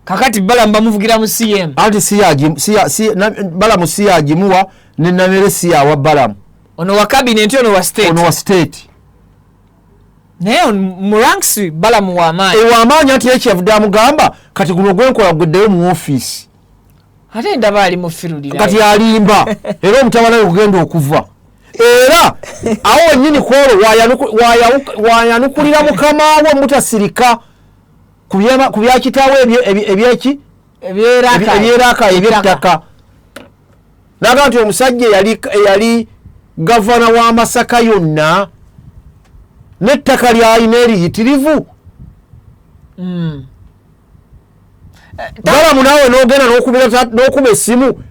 Kakati Balamu bamuvugira mu CM. Anti si Balamu si yagimuwa, ne Namere si yawa Balamu. Ono wa cabinet, ono wa state. Ono wa state. Naye mu ranks Balamu wa maanyi. Ewamaanyi, anti ye kyeyavudde amugamba kati guno gwenkola gweddeyo mu ofiisi. Ate ndaba ali mu firulira. Kati alimba era omutabani we kugenda okuva era awo wennyini kwolwo wayanukulira mukama we mutasirika ku bya kitaawe ebyeki ebyeraka ebyettaka, naga nti omusajja eyali gavana wa Masaka yonna n'ettaka lyalina eriyitirivu. Balamu naawe n'ogenda n'okuba essimu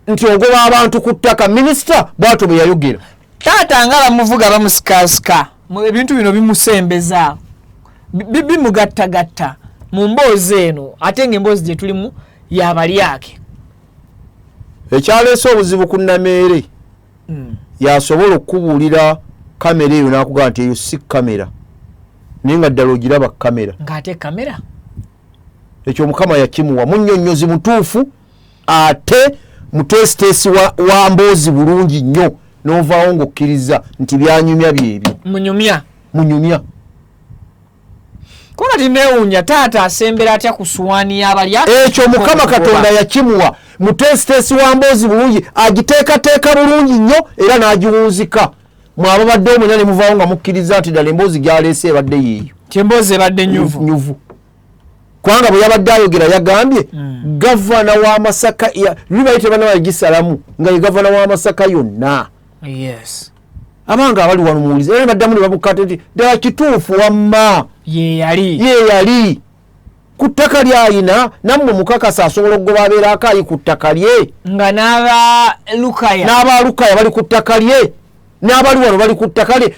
nti ogoba abantu ku ttaka, minisita bw'atyo bwe yayogera. Taata nga bamuvuga bamusikasika, ebintu bino bimusembeza, bimugattagatta mu mboozi eno, ate ng'emboozi gye tulimu yabalyake. Ekyaleese obuzibu ku Nameere, yasobola okukubuulira kamera eyo n'akugamba nti eyo si kamera, naye nga ddala ogiraba kamera. Ng'ate kamera. Ekyo Mukama yakimuwa, munnyonnyozi mutuufu ate muteesiteesi wa mboozi bulungi nnyo, n'ovaawo ng'okkiriza nti byanyumya byebyo. Munyumya. Munyumya. Kuba kati neewuunya taata asembera atya ku suwaani y'abalya. Ekyo Mukama Katonda yakimuwa, muteesiteesi wa mboozi bulungi, agiteekateeka bulungi nnyo era n'agiwunzika. Mwe ababaddewo mwenna ne muvaawo nga mukkiriza nti ddala emboozi gy'aleese ebadde yeeyo. Nti emboozi ebadde nnyuvu. Nnyuvu. Kubanga bwe yabadde ayogera yagambye gavana wa Masaka, luli tebanaba gisalamu nga ye gavana wa Masaka yonna. Yes. Abanga abali wano muwulize era baddamu ne babukata nti ddala kituufu wamma. Ye yali. Ye yali. Ku ttaka ly'alina nammwe mukakasa asobola okugoba abeera akaayi ku ttaka lye. Nga n'aba Lukaya. N'aba Lukaya bali ku ttaka lye. N'abali wano bali ku ttaka lye.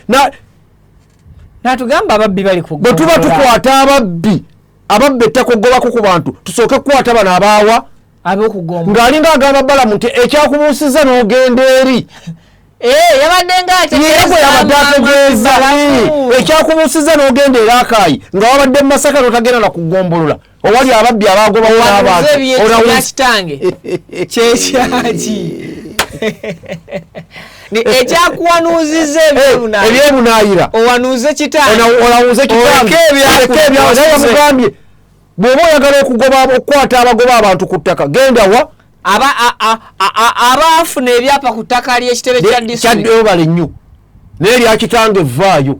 N'atugamba ababbi bali ku Bwe tuba tukwata ababbi, ababba ettaka okugobako ku bantu, tusooke kukwata bano abaawa. Ab'okugomba. Ng'alinga agamba Balamu nti ekyakubuusiza n'ogenda eri. Yabadde nga ategeeza Ye gwe yabadde ategeeza. Balamu. Ekyakubuusiza n'ogenda eri Akaayi, nga wabadde mu Masaka n'otagenda na kugombolola. Owali ababbi abagobawo n'abantu. Owanuuza ebya kitange. Kyekyaki. Ekyakuwanuuziza ebyebunaayira. Ebyebunaayira. Owanuuze kitange. Owanuuze kitange. Oleke ebyaku- Oleke ebya- Naye yamugambye, bw'oba oyagala okugoba, okukwata abagoba abantu ku ttaka, genda wa? Abaafuna ebyapa ku ttaka ly'ekitebe kya disitulikiti. Kyadde obale nnyo. Naye erya kitange vvaayo.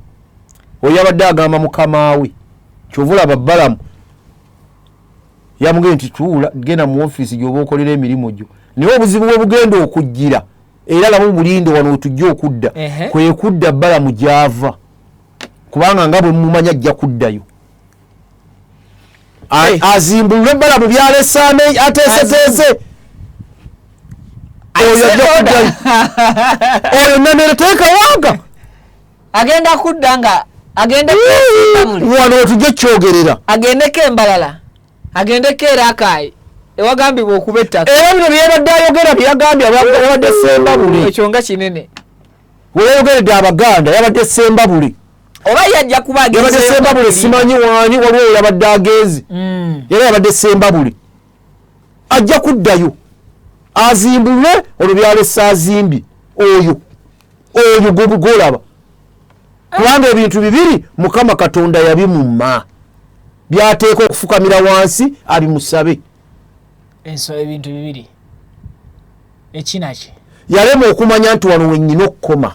Oyo yabadde agamba mukama we. Ky'ova olaba Balamu yamugambye nti tuula, genda mu ofiisi gy'oba okolera emirimu gyo. Naye obuzibu bwe bugenda okujjira, era laba obulinde wano we tujja okudda, kwe kudda Balamu gy'ava. Kubanga nga bwe mumanya ajja kuddayo. Azimbulule Balamu by'alese ateeseteese. Oyo ajja kuddayo. Oyo Namere teekawanga. Agenda kudda nga agenda kusimbula. Wano we tujja okukyogerera. Agendeko Embalala, agendeko Erakaayi, ewagambibwa okuba ettaka. Era bino bye yabadde ayogera bye yagambye yabadde Ssembabule. Ekyo nga kinene. We yayogeredde Abaganda yabadde Ssembabule. Oba yajja kuba agenzeeyo Yabadde Ssembabule, Kampala. simanyi waani, waliwo yabadde agenze. Era yabadde Ssembabule. Ajja kuddayo azimbulule olwo byalese azimbye oyo. Oyo gw'olaba. Kubanga ebintu bibiri Mukama Katonda yabimumma. By'ateeka okufukamira wansi abimusabe. Enso ebintu bibiri. Ekinaki. Yalema okumanya nti wano wennyina okukoma.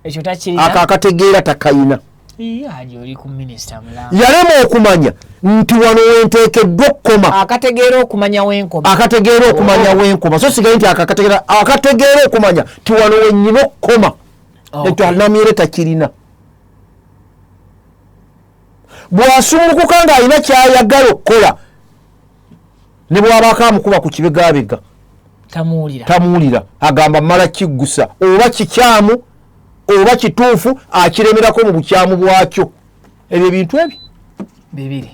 Ekyo takirina. Ako akategeera takayina. Iye, aje oli ku minisita mulamba. Yalema okumanya nti wano wenteekeddwa okukoma. Akategeera okumanya wenkoma. Akategeera okumanya wenkoma. So sigaye nti akategeera, akategeera okumanya nti wano wennyina okukoma. Ekyo Namyere takirina. Bw'asumulukuka ng'alina ky'ayagala okukola, ne bw'abaako amukuba ku kibegabega, Tamuwulira. Tamuwulira. Agamba mmala kiggusa, oba kikyamu oba kituufu, akiremerako mu bukyamu bwakyo. Ebyo ebintu ebyo bibiri.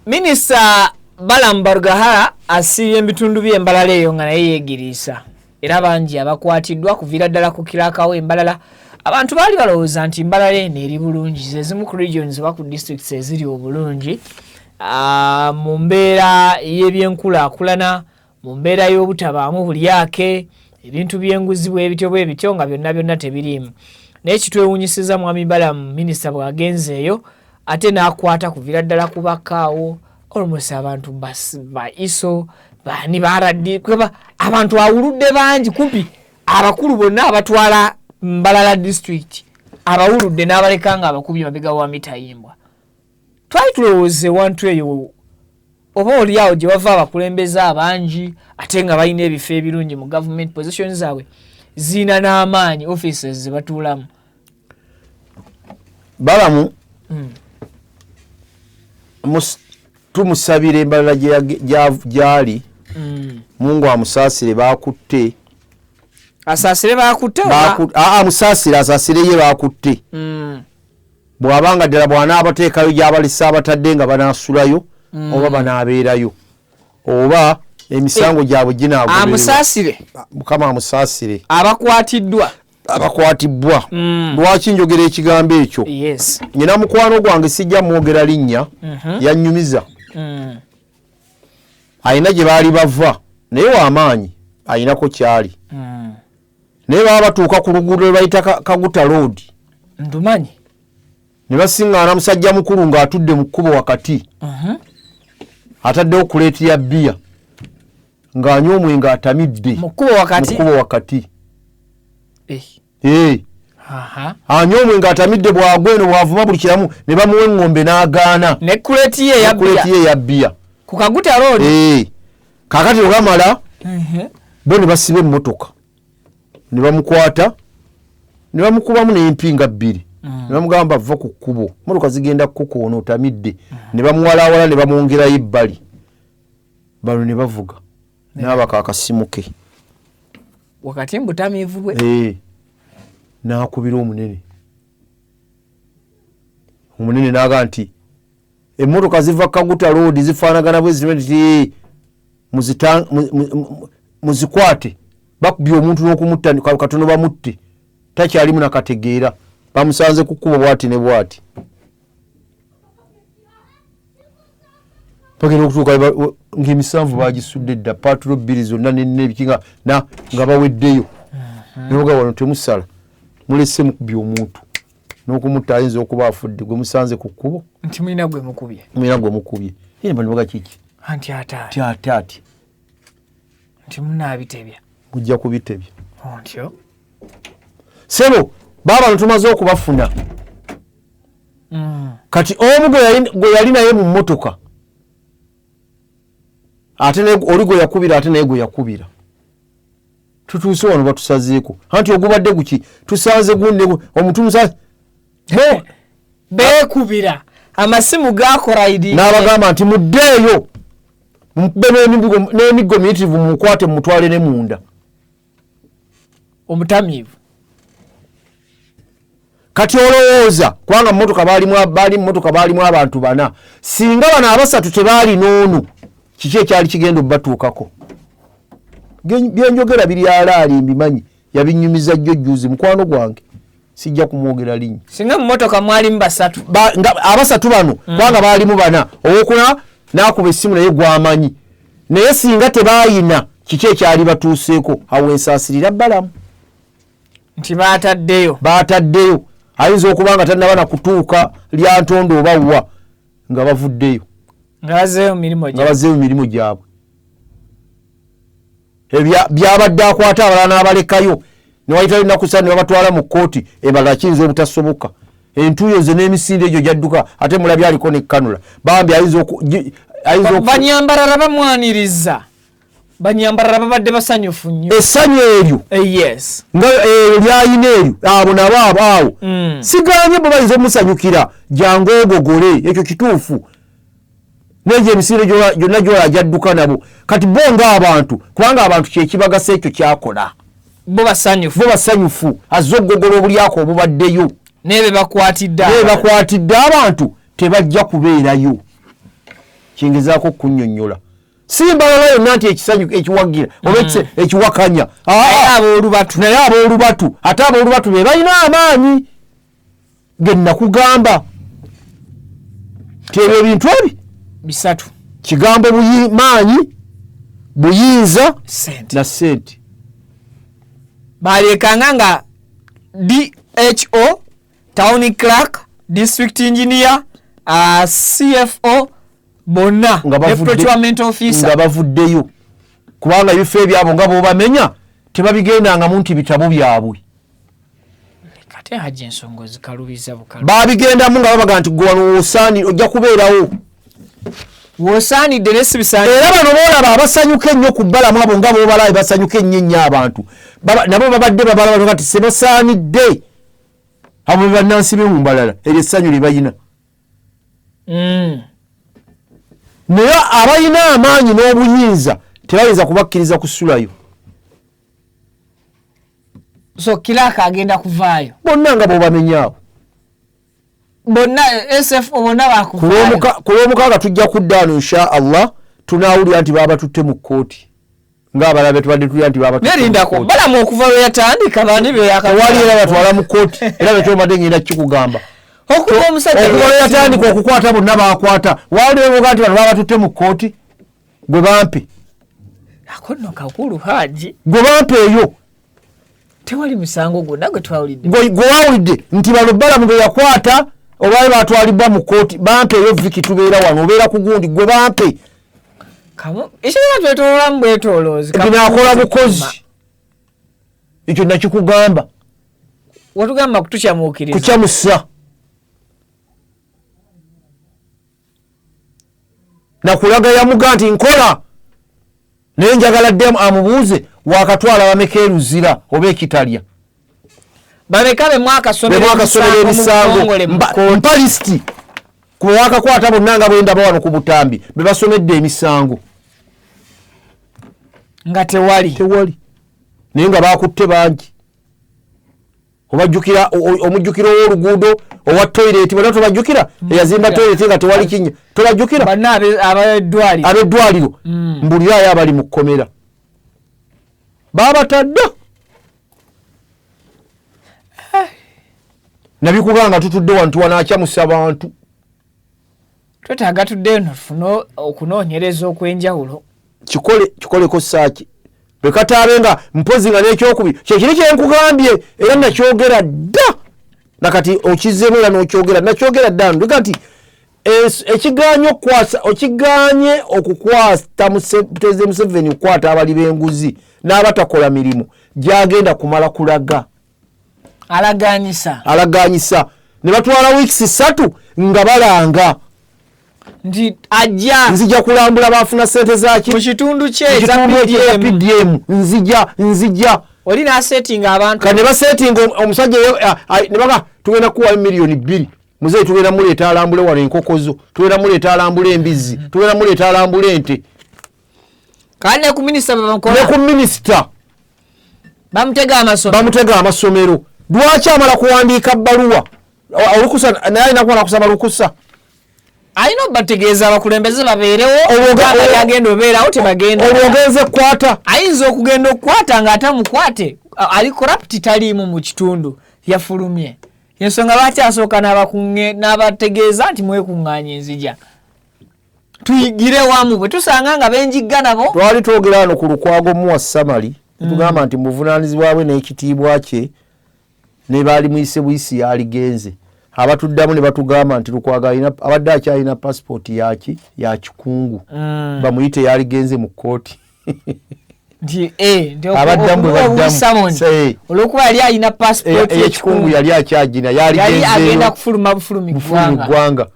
Minisita Balaam Barugahara asiibye mu bitundu by'e Mbalala eyo nga naye yeegiriisa. Era bangi abakwatiddwa kuviira ddala ku kiraka we Mbalala. Abantu baali balowooza nti Mbalala eno eri bulungi, ze zimu ku regions oba ku districts eziri obulungi. Mu mbeera y'ebyenkulaakulana, mu mbeera y'obutabaamu bulyake, ebintu by'enguzi bwe bityo bwe bityo nga byonna byonna tebiriimu. Naye kitwewuunyisizza Mwami Balaam minisita bw'agenze eyo ate n'akwata kuviira ddala ku bakkaawo Almost abantu ba ISO bani baradi kweba abantu awuludde bangi kumpi abakulu bonna abatwala Mbalala district abawuludde n'abaleka nga abakubye mabega wa mitayimbwa. Twali tulowooza ewantu eyo oba oli awo gye bava abakulembeze abangi ate nga balina ebifo ebirungi mu government positions zaabwe zirina n'amaanyi offices ze batuulamu. Balamu tumusabira embalala gyali Mungu amusaasire bakutte. Asaasire bakutte? Amusaasire, asaasire ye bakutte. Bw'abanga ddala bw'anaabateekayo gy'abalisa abatadde nga banaasulayo oba banaabeerayo oba emisango gyabwe ginaagobererwa. Amusaasire. Mukama amusaasire. Abakwatiddwa. Abakwatibbwa. Lwaki njogera ekigambo ekyo? Yes. Nyina mukwano gwange sijja mwogera linnya, yannyumiza. Alina gye baali bava naye w'amaanyi alinako kyali. Naye baba batuuka ku luguudo lwe bayita Kaguta Road. Ndumanyi. Ne basiŋŋaana musajja mukulu ng'atudde mu kkubo wakati. Ataddewo kuleeti ya bbiya ng'anywa omwenge atamidde. Mu kkubo wakati? Mu kkubo wakati. Anywa omwenge atamidde bw'agwa eno bw'avuma buli kiramu ne bamuwa eŋŋombe n'agaana. Ne kuleeti ye eya Ne kuleeti ye eya bbiya. Ku Kaguta Road? Kaakati bwe bamala, bo ne basiba emmotoka ne bamukwata ne bamukubamu n'empinga bbiri. Ne bamugamba va ku kkubo, mmotoka zigenda kukukoona otamidde. Ne bamuwalaawala ne bamwongerayo ebbali. Bano ne bavuga n'abaka akasimu ke. Wakati mu butamiivu bwe. N'akubira omunene. Omunene n'agamba nti emmotoka ziva Kaguta Road zifaanagana bwe zityo nti muzikwate. Bakubye omuntu n'okumutta katono bamutte. Takyalimu nakategeera. Bamusanze ku kkubo bw'ati ne bw'ati. Bagenda okutuuka ng'emisanvu bagisudde dda, paatulo bbiri zonna n'ebiki nga baweddeyo. Ne bagamba wano temusala, mulese mukubye omuntu. N'okumutta ayinza okuba afudde, gwe musanze ku kkubo. Nti mulina gwe mukubye. Mulina gwe mukubye. Ye bano baga kiki? Anti ate ati. Nti ate ati. Nti munaabitebya. Mujja kubitebya. Ontyo. Ssebo, baabano tumaze okubafuna. Kati omu gwe yali naye mu mmotoka, ate naye oli gwe yakubira, ate naye gwe yakubira. Tutuuse wano batusazeeko. Anti ogubadde guki? Tusanze gundi omuntu Beekubira. Amasimu gaakola idi. N'abagamba nti muddeeyo, mukube n'emiggo miyitirivu mumukwate mumutwale ne munda. Omutamiivu. Kati olowooza kubanga mmotoka baali mmotoka baalimu abantu bana, singa bano abasatu tebaali n'ono, kiki ekyali kigenda obbatuukako? Byenjogera biri alaali mbimanyi, yabinnyumiza jjo jjuuzi mukwano gwange, sijja kumwogera linnya. Singa mmotoka mwalimu basatu. Nga abasatu bano, kubanga baalimu bana, owokuna n'akuba essimu naye gw'amanyi. Naye singa tebaayina, kiki ekyali batuuseeko? Awo ensaasirira Balamu. Nti baataddeyo. Baataddeyo. Ayinza okuba nga tannaba na kutuuka Lyantonde oba wa, nga bavuddeyo. Nga bazzeeyo mu mirimu gyabwe. Nga bazzeeyo mu mirimu gyabwe. Byabadde akwata abalala n'abalekayo. Ne wayitayo ennaku ssatu ne babatwala mu kkooti, ebalala kiyinza obutasoboka. Entuuyo ze n'emisinde egyo gyadduka, ate mulabye aliko ne kanula. Bambi ayinza ayinza Banyambalala bamwaniriza. Banyambalala babadde basanyufu nnyo. Essanyu eryo. Yes. Nga eryo ly'alina eryo, abo nabo abo awo. Siganye bo bayinza omusanyukira, jangu ogogole, ekyo kituufu. N'egyo emisinde gyonna gy'olaba gyadduka nabo. Kati bo ng'abantu, kubanga abantu kye kibagasa ekyo kyakola. Bo basanyufu. Bo basanyufu. Azze okugogola obulyako obubaddeyo. Naye be bakwatidde Naye be abantu. bakwatidde abantu tebajja kubeerayo. Kyengezaako okunnyonnyola. Si mbalala yonna nti ekisanyu ekiwagira oba ekiwakanya. Naye aboolubatu. Naye aboolubatu. Ate aboolubatu be balina amaanyi ge nakugamba. Nti ebyo ebintu ebi bisatu. Kigambo maanyi, buyinza Ssente. na ssente. Balekanga nga DHO, Town Clerk, District Engineer, CFO, Bonna Nga ne procurement officer. Nga bavuddeyo, kubanga ebifo ebyabo nga bwobamenya tebabigendangamu nti bitabo byabwe. Kate Hajji ensonga ozikalubiza bukalu. Babigendamu nga babaga nti gwe wano wosaani ojja kubeerawo. Wosaanidde ne si bisaanidde. Era bano boolaba abasanyuka ennyo ku Bbalamu abo nga boobalaba basanyuka ennyo ennyo abantu. Nabo babadde babala bano kati sebasaanidde. Abo be bannansi b'e Mbarara, eryo essanyu lye balina. Naye abalina amaanyi n'obuyinza tebayinza kubakkiriza kusulayo. So Kiraka agenda kuvaayo. Bonna nga bw'obamenya abo. Bonna SFO bonna bakuvaayo. Ku lw'omukaaga tujja kudda wano insha Allah, tunaawulira nti baabatutte mu kkooti. Ng'abalala be tubadde tulira nti baabatutte mu Nerindako, kkooti. Balamu okuva lwe yatandika bani be yakatwala? Tewali era batwala mu kkooti. Era bekyo mbadde ngenda kukikugamba. Okuva omusajja Okuva lwe yatandika okukwata bonna baakwata. Waali weebuuka nti bano baabatutte mu kkooti. Gwe bampe. Ako nno kakulu, Haji. Gwe bampe eyo. Tewali musango gwonna gwe twawulidde. Gwe wawulidde nti bano Balamu be yakwata olwali batwalibwa mu kkooti. Bampe eyo Viki, tubeera wano, obeera ku gundi, gwe bampe. Kamu, ekibeera twetooloolamu bwetooloozi. Kamu Bino akola kutuuma. bukozi. Ekyo nakikugamba. Watugamba kutukyamuukiriza. Kukyamusa. Nakulaga yamuga nti nkola. Naye njagala ddemu amubuuze wakatwala bameka e Luzira oba ekitalya. Bameka be mwakasomera Be mwakasomera emisango mu emisango. butongole mu kkooti. Mpa lisiti. Ku wakakwata bonna nga bwe ndaba wano ku butambi be basomedde emisango. Nga tewali. Tewali. Naye nga bakutte bangi. Obajjukira, omujjukira ow'oluguudo, owa toilet, bonna tobajjukira? Eyazimba toilet nga tewali kinnya. Tobajjukira? Bonna ab'eddwaliro. Ab'eddwaliro. Mbulirayo abali mu kkomera. Baabatadde. Nabikugamba nga tutudde wano tuwanaakyamusa abantu. Twetaaga tudde eno tufune okunoonyereza okw'enjawulo. Kikoleko saaki. Bwe kataabe nga mpozi nga n'ekyokubiri, kye kiri kye nkugambye era nakyogera dda. Na kati okizzeemu era n'okyogera, nakyogera dda. Nduga nti ekigaanye okukwasa, okigaanye okukwata Pulezidenti Museveni okukwata abali b'enguzi n'abatakola mirimu gy'agenda kumala kulaga. Alaganyisa. Alaganyisa. Ne batwala weeks 3 nga balanga. Nti ajja. Nzija kulambula baafuna ssente zaaki? Mu kitundu kye Mu kitundu eza ekya PDM. PDM. Nzija, nzija. Oli n'asetinga abantu. Kati ne basetinga omusajja ne baga tugenda kukuwa miliyoni 2. Muzeeyi tugenda muleeta alambule wano enkoko zo. Tugenda muleeta alambule embizzi. Tugenda muleeta alambule ente. Kandi ne ku minisita bamukola. Ne ku minisita. Bamutega amasomero. Bamutega amasomero. Lwaki amala kuwandiika bbaluwa? Olukusa, naye alina kuba nakusaba lukusa. Alina obategeeza abakulembeze babeerewo, Olwo oba yagenda obeerawo tebagenda. Olwo ogenze kukwata. Ayinza okugenda okukwata ng'ate amukwate, ali corrupt taliimu mu kitundu, yafulumye. Ensonga lwaki asooka n'abategeeza nti mwekuŋŋaanye nzija. Tuyigire wamu bwe tusanga nga benjigga nabo. Twali twogera wano ku Lukwago Muwa Samali, tugamba nti mu buvunaanyizibwa bwe n'ekitiibwa kye ne baali muyise buyisi yaligenze. Abatuddamu ne batugamba nti Lukwago abadde akyalina passport ya kikungu. Bamuyite yaligenze mu kkooti. Nti Abaddamu bwe okuwa baddamu. Wilson, Say. olw'okuba yali alina passport Ey'ekikungu yali akyagina, yali Yali agenzeeyo. agenda kufuluma bufulumi Bufulumi ggwanga. ggwanga.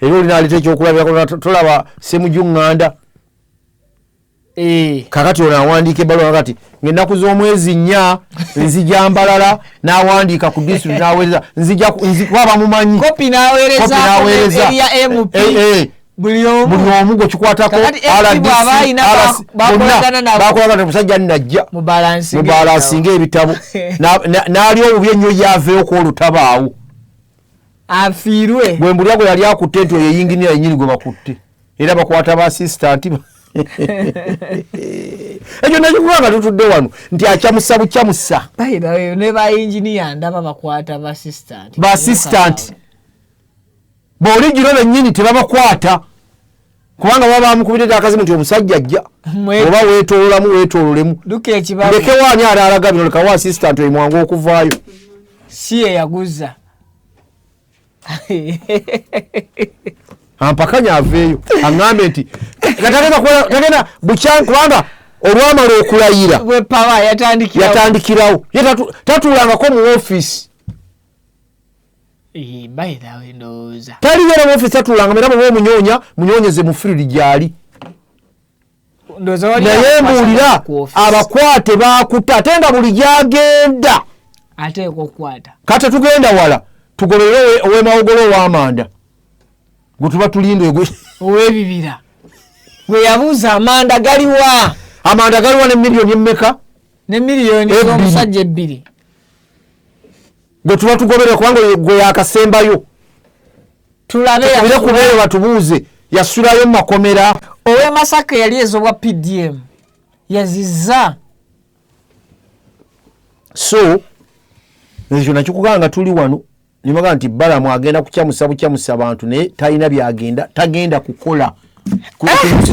Era olina aleeta ekyokulabirako, tolaba Ssemujju Nganda. Kaakati ono awandiika ebbaluwa kati ng'ennaku z'omwezi 4 nzija Mbarara, n'awandiika ku district n'aweereza, nzija ku, nzi, kuba bamumanyi. Kopi n'aweereza Kopi n'aweereza. eri ya MP. Buli omu. Buli omu gwe kikwatako, Kakati MP RDC, bw'aba alina RC, bakolagana bonna nabo. bakolagana omusajja nnajja. Mu balansinge Mu balansinge ebitabo. N'ali obubi ennyo ye aveeyo ku olutabaawo. Afiirwe. Gwe mbulira gwe yali akutte nti oyo yinginiya yennyini gwe bakutte. Era bakwata ba assistant ba- Ekyo nakikuba nga tutudde wano nti akyamusa bukyamusa. By the way, ne ba engineer ndaba bakwata ba assistant. Ba assistant. B'oligiro bennyini tebabakwata. Kubanga baba bamukubidde akazimu nti omusajja ajja. Oba weetoololamu, weetoololemu. Duka ekibabu. Ndeke waani alaalaga bino, leka wa assistant oyo mwangu okuvaayo. Si ye yaguza. Ampakanya aveeyo aŋŋambe nti tagenda bukya, kubanga olwamala okulayira yatandikirawo, ye tatuulangako mu ofiisi, taliyo era mu ofiisi tatuulanga, era bw'oba omunyoonya munyonyeze mu firiri gyali. Naye mbuulira, abakwate bakuta ate nga buli gyagenda kati tugenda wala, tugoberere ow'emawogolo ow'amanda gwe tuba tulinda ow'ebibira gwe yabuuza amanda galiwa, amanda galiwa ne miliyoni emmeka, ne miliyoni z'omusajja ebbiri gwe tuba tugoberera, kubanga gwe yakasembayo. Tulabe kubeeyo batubuuze yasulayo mu makomera. Ow'e Masaka yali ezobwa PDM yazizza. So ekyo nakikugamba nga tuli wano, nibaga nti Balamu agenda kukyamusa bukyamusa abantu, naye talina byagenda, tagenda kukola,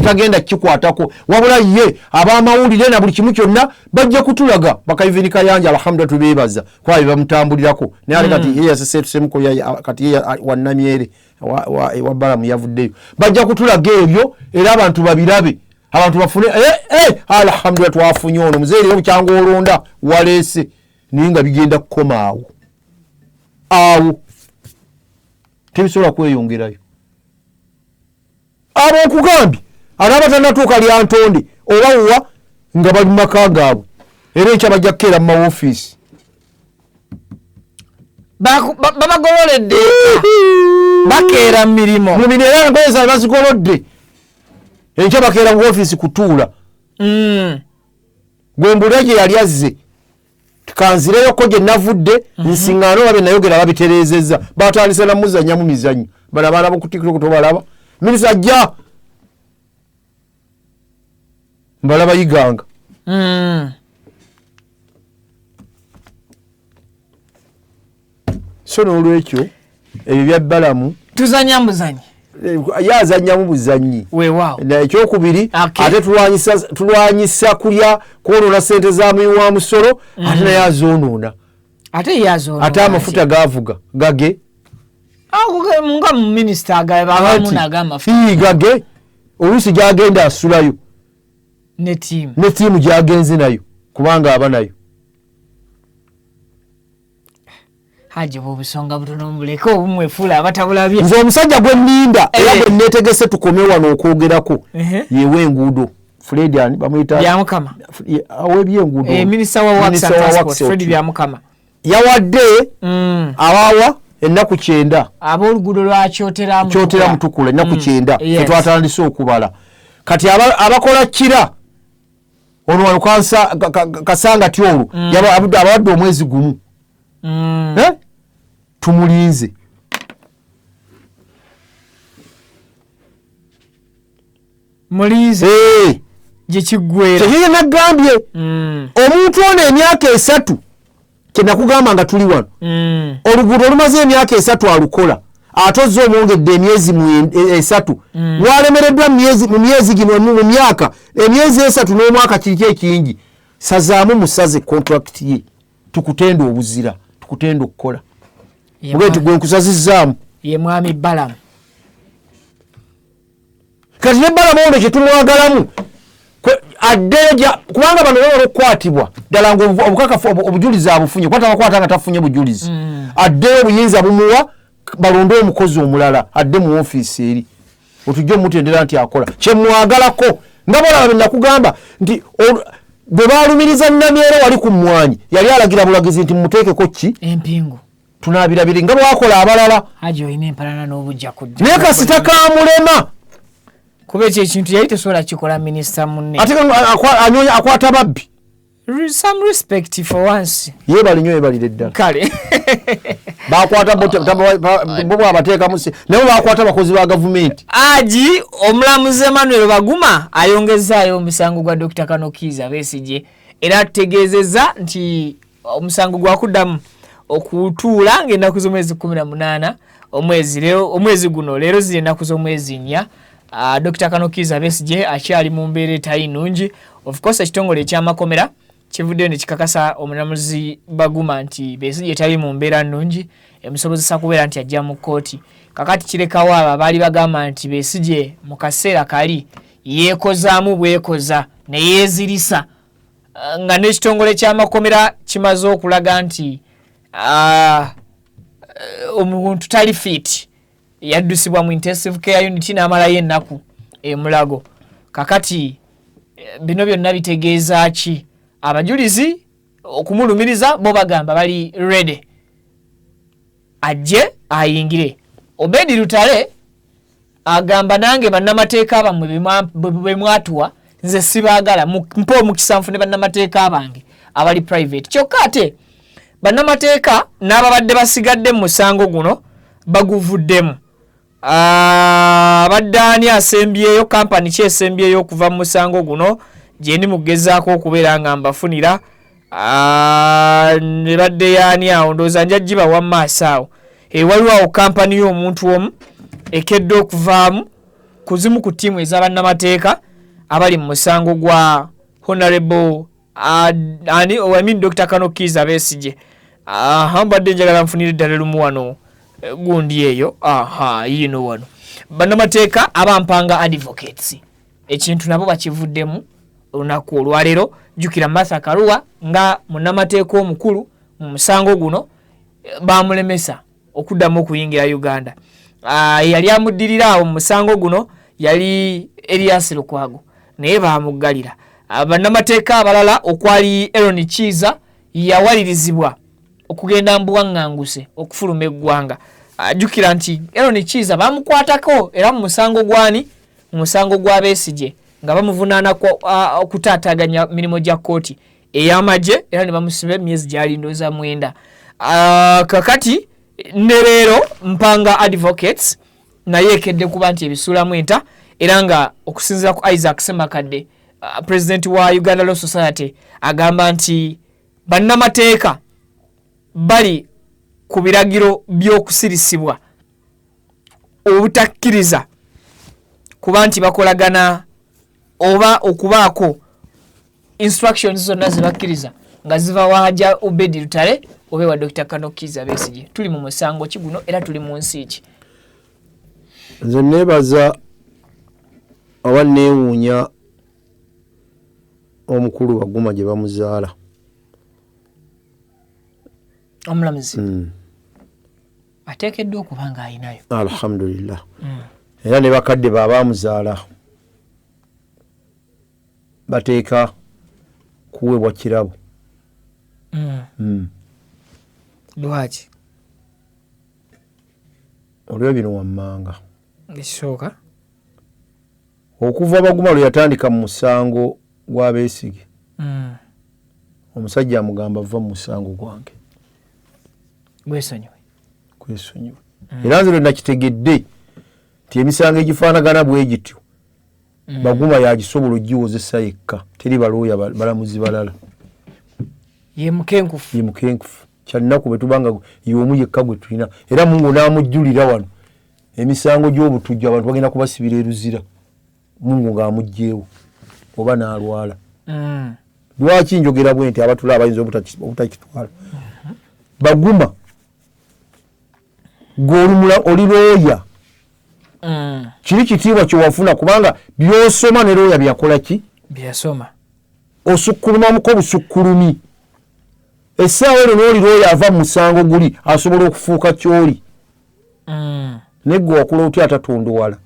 tagenda kikwatako, wabula ye abamawulire na buli kimu kyonna bajja kutulaga. Bakayivini Kayanja, alhamdulillah, tubeebaza kuba bye bamutambulirako, naye ate kati ye yaseseetusemuko, kati ye wannamyere wa Balamu yavuddeyo. Bajja kutulaga ebyo era abantu babirabe, abantu bafune alhamdulillah, twafunye ono muzeeyi leero bukyanga olonda waleese, naye nga bigenda kukoma awo awo, tebisobola kweyongerayo. Abo nkugambye anaaba tannatuuka Lyantonde oba wa nga bali mu maka gaabwe, era enkya bajja kukeera mu mawofiisi. Babagololedde, bakeera mu mirimu. Mu mirimu, era engoye zaabwe bazigolodde, enkya bakeera mu ofiisi kutuula. Gwe mbulira gye yali azze, kanzireyoko gye navudde, nsiŋŋaane oba bye nayogera babitereezezza. Batandise namuzannyamu mizannyo, bano abaana boku TikTok tobalaba, minisita ajja mbalaba yiganga. So n'olwekyo ebyo bya Balamu tuzanya muzanyi, ye azannyamu buzannyi. Weewaawo. Ekyokubiri, ate tulwanyisa kulya kwonoona sente za muwi wa musolo, ate naye azoonoona. Ate ye azonoona. Ate amafuta gavuga gage. Nga mu minisita agabamu n'agamafuta. Ii, gage, oluusi gyagenda asulayo ne tiimu, ne tiimu gyagenze nayo, kubanga aba nayo. Haji, obusonga butono mubuleke, obumwefuula abatabulabye. Nze omusajja gwe nninda era gwe neetegese tukome wano okwogerako yewa enguudo, Fred ani bamuyita? Byamukama. Aw'ebyenguudo. Minisita wa Works and Minister wa Transport, Works Fred otyo. Byamukama. Yawadde abawa ennaku 90. Ab'oluguudo lwa Kyotera. Kyotera Mutukula, ennaku 90. Tetwatandise okubala kati abakola kira ono wano Kasanga ti olwo abawadde omwezi gumu. Eh? Tumulinze. Mulinze gye kiggwera. Kyekyo nagambye, omuntu ono emyaka 3, kyenakugamba nga tuli wano, oluguudo olumaze emyaka 3 alukola, ate ozze omwongedde emyezi 3, walemereddwa mu myezi gino, mu myaka emyezi 3 n'omwaka, kiriki ekingi? Sazaamu musaze contract ye, tukutenda obuzira, tukutenda okukola. Muge nti gwe nkusazizzaamu. Ye mwami Balamu. Kati ne Balamu ono kyetumwagalamu addeyo, kubanga bano bamala okukwatibwa ddala nga obukakafu obujulizi abufunye, kuba tabakwata nga tafunye bujulizi. Addeyo, obuyinza bumuwa, balonde omukozi omulala adde mu ofiisi eri, otujje omutendera nti akola. Kyemwagalako nga bolaba bye nakugamba nti bwe balumiriza Namyere wali ku mmwanyi, yali alagira bulagizi nti mumuteekeko ki? Empingu. Tunaabirabiri nga bwakola abalala. Haji, olina empalana n'obujja kudda. Naye kasita kamulema. Kuba ekyo ekintu yali tesobola kikola minisita munne. Ate anyonya, akwata babbi. Some respect for once. Yeebale nnyo, yeebalire ddala. Kale. Bakwata bo bwabateekamu naye bakwata abakozi ba gavumenti. Aji omulamuzi Emmanuel Baguma ayongezaayo omusango gwa Dr. Kano Kiiza Besigye, era ategeezezza nti omusango gwakuddamu okutuula ng'ennaku z'omwezi 18 omwezi leero, omwezi guno. Leero ziri ennaku z'omwezi 4. Dr. Kano Kiiza Besigye akyali mu mbeera etali nnungi. Of course ekitongole ekyamakomera Kivuddeyo ne kikakasa omulamuzi Baguma nti Besigye tali mu mbeera nnungi emusobozesa kubeera nti ajja mu kkooti. Kakati kirekawo abo abaali bagamba nti Besigye mu kaseera kali yeekozaamu bwekoza ne yeezirisa, nga n'ekitongole ky'amakomera kimaze okulaga nti omuntu tali fit, yaddusibwa mu intensive care unit n'amalayo ennaku emulago. Kakati bino byonna bitegeeza ki? Abajulizi okumulumiriza bo bagamba bali ready ajje ayingire. Obedi Lutale agamba nange bannamateeka bammwe be mwatuwa nze sibaagala, mpe omukisa nfune bannamateeka bange abali private. Kyokka ate bannamateeka n'ababadde basigadde mu musango guno baguvuddemu. Abadde ani asembyeyo, kampani ki esembyeyo okuva mu musango guno gye ndi mugezaako okubeera nga mbafunira? Ebadde yaani awo, ndowooza nja gibawa mu maaso awo. Waliwo awo kampani y'omuntu omu ekedde okuvaamu ku zimu ku ttiimu ez'abannamateeka abali mu musango gwa Honorable ani, oh, I mean Dr. Kano Kiiza Besigye. Aha, mbadde njagala nfunire ddala lumu wano gundi eyo. Aha, yiino wano bannamateeka abampanga advocates ekintu nabo bakivuddemu olunaku olwaleero. Jjukira Martha Karua nga munnamateeka omukulu mu musango guno bamulemesa okuddamu okuyingira Uganda. Yali amuddirira awo mu musango guno yali Erias Lukwago, naye bamuggalira. Bannamateeka abalala okwali Aaron Kiiza yawalirizibwa okugenda mu buwaŋŋanguse okufuluma eggwanga. Jjukira nti Aaron Kiiza bamukwatako era mu musango gwani, mu musango gwa Besigye, nga bamuvunaana okutaataaganya mirimu gya kkooti ey'amagye, era ne bamusiba emyezi gyali ndowooza 9. Kakati ne leero Mpanga Advocates naye ekedde kuba nti ebisuulamu enta, era nga okusinziira ku Isaac Ssemakadde, president wa Uganda Law Society, agamba nti bannamateeka bali ku biragiro by'okusirisibwa obutakkiriza kuba nti bakolagana oba okubaako instructions zonna ze bakkiriza nga ziva waja Obedi Lutale oba ewa Dr. Kano Kiiza Besigye. Tuli mu musango ki guno era tuli mu nsi ki? Nze neebaza oba neewuunya omukulu Baguma gye bamuzaala. Omulamuzi ateekeddwa okuba ng'ayinayo. Alhamdulillah. Era ne bakadde be abaamuzaala bateeka kuweebwa kirabo. Lwaki? Olw'ebyo bino wammanga. Ekisooka, okuva Baguma lwe yatandika mu musango gwa Besigye, omusajja amugamba va mu musango gwange. Gwesonyiwe. Kwesonyiwe. Era nze lwe nakitegedde nti emisango egifaanagana bwe gityo Baguma yagisobola ogiwozesa yekka, teri balooya balamuzi balala. Ye mukenkufu. Ye mukenkufu. Kyannaku bwe tubanga y'omu yekka gwe tulina, era Mungu n'amujjulira wano emisango gy'obutujju abantu bagenda kubasibira eruzira, Mungu ng'amuggyeewo oba n'alwala. Lwaki njogera bwe nti? Abatula abayinza obutakitwala. Baguma gwe oli looya, kiri kitiibwa kyewafuna kubanga by'osoma ne looya byakola ki? Byeyasoma. Osukkulumamuko busukkulumi. Essaawa eno n'oli looya ava mu musango guli asobola okufuuka ky'oli. Naye gwe wakula otya atatondowala,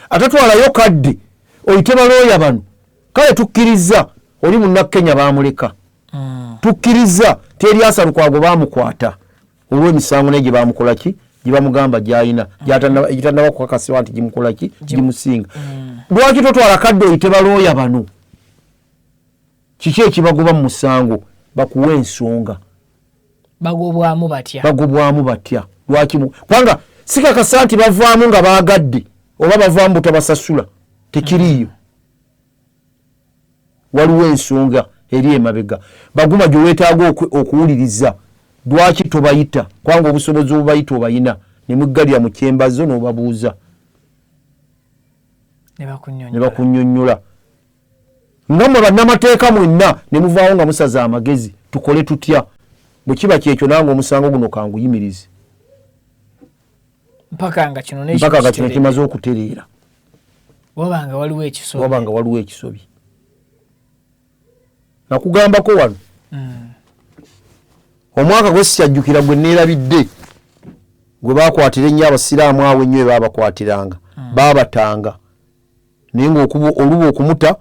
atatwalayo kadde oyite balooya bano? Kale tukkiriza oli Munnakenya baamuleka, tukkiriza Teryasa Lukwago baamukwata olw'emisango naye gye bamukola ki, gye bamugamba gy'alina egitannaba kukakasibwa nti gimukola ki, gimusinga. Lwaki totwala kadde oyite balooya bano? Kiki ekibagoba mu musango? Bakuwa ensonga. Bagobwamu batya? Bagobwamu batya? Lwaki? Kubanga sikakasa nti bavaamu nga baagadde oba bavaamu butabasasula, tekiriiyo. Waliwo ensonga eri emabega Baguma gye weetaaga okuwuliriza. Lwaki tobayita? Kubanga obusobozi obubayita obayina, ne muggalira mu kyembazo n'obabuuza ne bakunnyonnyola. Nga mmwe bannamateeka mwenna ne muvaawo nga musaze amagezi, tukole tutya? Bwe kiba kyekyo nange omusango guno kanguyimirize. Mpaka nga kino mpaka nga kino kimaze okutereera. Waba nga waliwo ekisobye. Waba nga waliwo ekisobye. Nakugambako wano. Omwaka gwe sikyajjukira gwe neerabidde gwe baakwatira ennyo Abasiraamu awo ennyo we baabakwatiranga. Baabatanga. Naye ng'oluba okumuta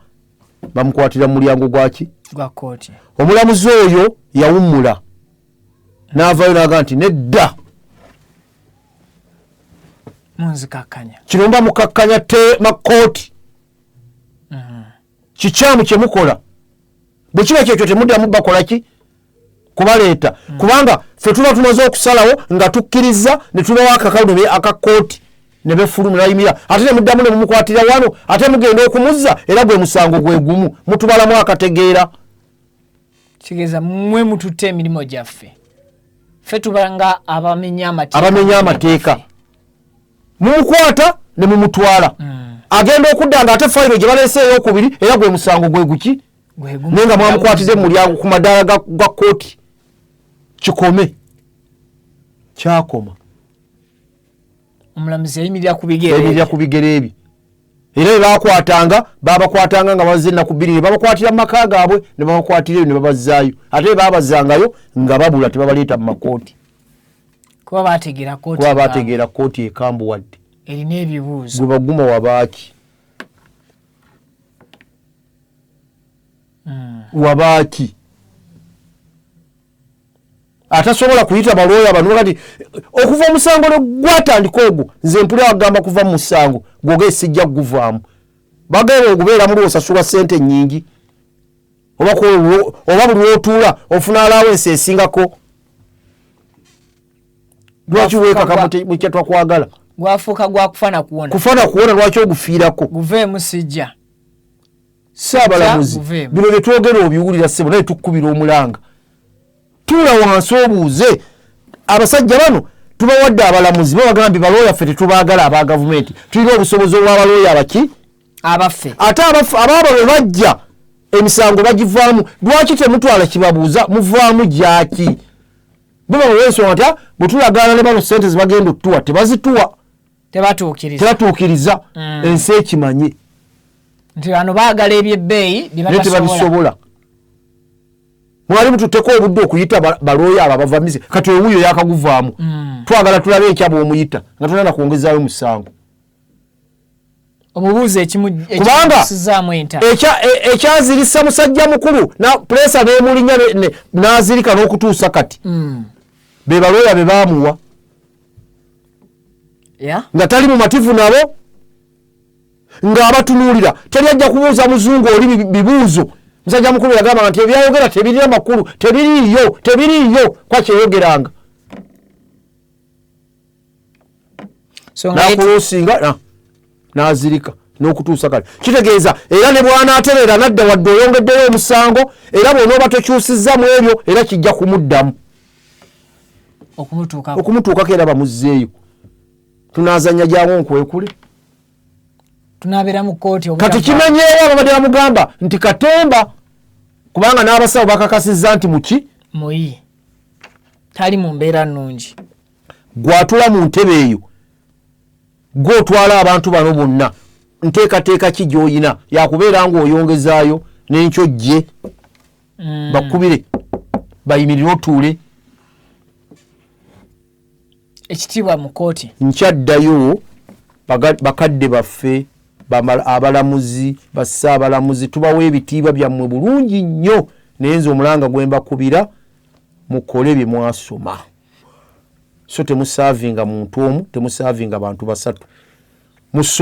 bamukwatira mu mulyango gwaki? Gwa kkooti. Omulamuzi oyo yawummula n'avaayo n'agamba nti nedda. Munzikakkanya. Kino mba mukakkanya te makkooti. Kikyamu kye mukola. Bwe kiba kyekyo temuddamu bakola ki? Kubaleeta. Kubanga ffe tuba tumaze okusalawo nga tukkiriza ne tubawa akakalu aka kkooti ne befuluma ne bayimirira, ate ne muddamu ne mumukwatira wano, ate mugenda okumuzza era gwe musango gwe gumu, mutubalamu akategeera. Kitegeeza mmwe mututte emirimu gyaffe. Ffe tuba nga abamenya amateeka. Abamenya amateeka. Mumukwata ne mumutwala. Agenda okudda nga ate fayiro gye baleese ey'okubiri era gwe musango gwe guki? Naye nga mwamukwatidde mu mulyango ku madaala ga kkooti. Kikome. Kyakoma. Omulamuzi yayimirira ku bigere. Yayimirira ku bigere bye. Era bwe baakwatanga, baabakwatanga nga bazze ennaku bbiri ne babakwatira mu maka gaabwe, ne babakwatira eyo ne babazzaayo. Ate bwe baabazangayo nga babula tebabaleeta mu makooti. Kuba baategeera kkooti Kuba baategeera kkooti ekambuwadde. Erina ebibuuzo. Gwe baguma wabaaki? Wabaaki? Atasobola kuyita balooya bano kati okuva omusango ne gwatandika ogwo, nze mpulira bagamba kuva mu musango gwoge sijja kuguvaamu. Bagamba ogubeera muli osasulwa ssente nnyingi oba oba buli lw'otuula ofuna allowance esingako. Lwaki weekaka mu kye twakwagala? Gwafuuka gwa kufa na kuwona. Kufa na kuwona, lwaki ogufiirako? Guveemu sijja. Ssaabalamuzi, bino bye twogera obiwulira ssebo, naye tukkubira omulanga. Tuula wansi obuuze abasajja bano, tubawadde abalamuzi babagambye balooya ffe tetubaagala aba gavumenti, tulina obusobozi obw'abalooya abaki? Abaffe. Ate abaabo bwe bajja emisango bagivaamu, lwaki temutwala kibabuuza muvaamu gyaki? Bo babawa ensonga nti bwe tulagaana ne bano ssente ze bagenda otuwa tebazituwa. Tebatuukiriza. Tebatuukiriza. Ensi ekimanye. Nti bano baagala eby'ebbeeyi bye Naye tebabisobola. Mwali mututteko obudde okuyita balooya abo abava Misiri, kati owuuyo yakaguvaamu. Twagala tulabe enkya bw'omuyita nga tolina na kwongezaayo musango. Omubuuze Kubanga ekimusizaamu enta. Ekyazirisa musajja mukulu na puleesa n'emulinnya n'azirika n'okutuusa kati. Be balooya be baamuwa. Nga tali mumativu nabo, ng'abatunuulira, teri ajja kubuuza muzungu oli bibuuzo. Musajja mukulu yagamba nti ebyayogera tebirina makulu, tebiriiyo, tebiriiyo, kwa kyeyogeranga. So nga N'akulosinga, n'azirika n'okutuusa kale. Kitegeeza era ne bw'anaatereera n'adda wadde oyongeddeyo omusango, era bw'onooba tokyusizza mu ebyo, era kijja kumuddamu. Okumutuukako. Okumutuukako era bamuzzeeyo. Tunaazannya gyawo nkwekule. Tunabeera mu kkooti obutava. Kati kimenyeewo ababadde bamugamba nti katemba, kubanga n'abasawo bakakasizza nti muki? Muyi. Tali mu mbeera nnungi. Gw'atula mu ntebe eyo, gw'otwala abantu bano bonna, nteekateeka ki gy'oyina yakubeera ng'oyongezaayo n'enkyo ggye? Bakubire, bayimirire otuule. Ekitiibwa mu kkooti. Nkyaddayo bakadde baffe, abalamuzi, bassaabalamuzi, tubawa ebitiibwa byammwe bulungi nnyo, naye nze omulanga gwe mbakubira, mukole bye mwasoma. So temusaavinga muntu omu, temusaavinga bantu basatu.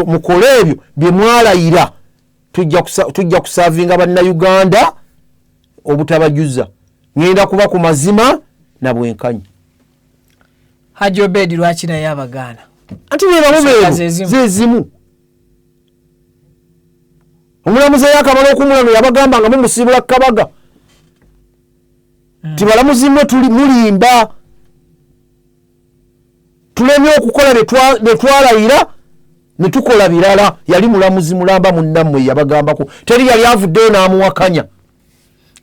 Mukole ebyo bye mwalayira. Tujja kusaavinga bannayuganda obutabajuza. Ngenda kuba ku mazima na bwenkanya. Hajji Obed lwaki naye abagaana? Anti be bamu Ensonga beebo, ze zimu. ze zimu. Omulamuzi eyakamala okumulano yabagamba nga mumusiibula kabaga. Nti balamuzi mmwe tuli mulimba. Tulemye okukola bye twalayira. Ne tukola birala. Yali mulamuzi mulamba munnammwe yabagambako, teri yali avuddeyo n'amuwakanya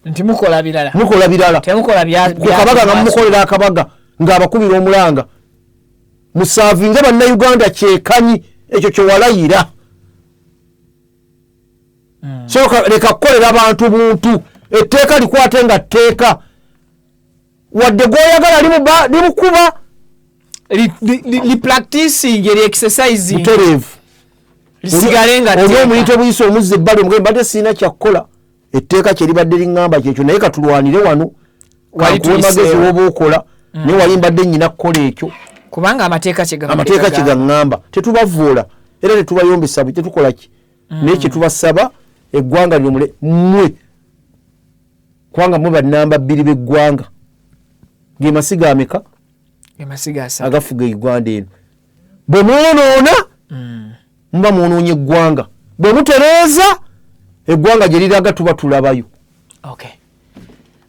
nti mukola birala. Mukola birala. Temukola bya ku kabaga nga mumukolera akabaga ng'abakubira omulanga musaavinge Bannayuganda kyekanyi ekyo kyewalayira. So leka kukolera bantu buntu, etteeka likwate nga tteeka, wadde gwoyagala limukuba li practicing, eri exercising butereevu, lisigale nga oli tteeka. Omuyite buyise omuzza ebbali, omugambe mbadde sirina kyakkola, etteeka kye libadde liŋŋamba kyekyo, naye katulwanire wano. Wali kankuwe magezi tuyiseewo. woba okola, naye wali mbadde nyina kukola ekyo. Kubanga amateeka kyegabadde amateeka gagamba. Kyegaŋŋamba. Tetubavvoola era tetubayombesa, tetukola ki, naye kyetubasaba eggwanga lino mule mmwe, kubanga mmwe bannamba bbiri b'eggwanga, ge masiga ameka? Amasiga asatu. Agafuga Uganda eno. Bwe mwonoona, muba mwonoonye eggwanga. Bwe mutereeza eggwanga, gye liraga tuba tulabayo. Okay,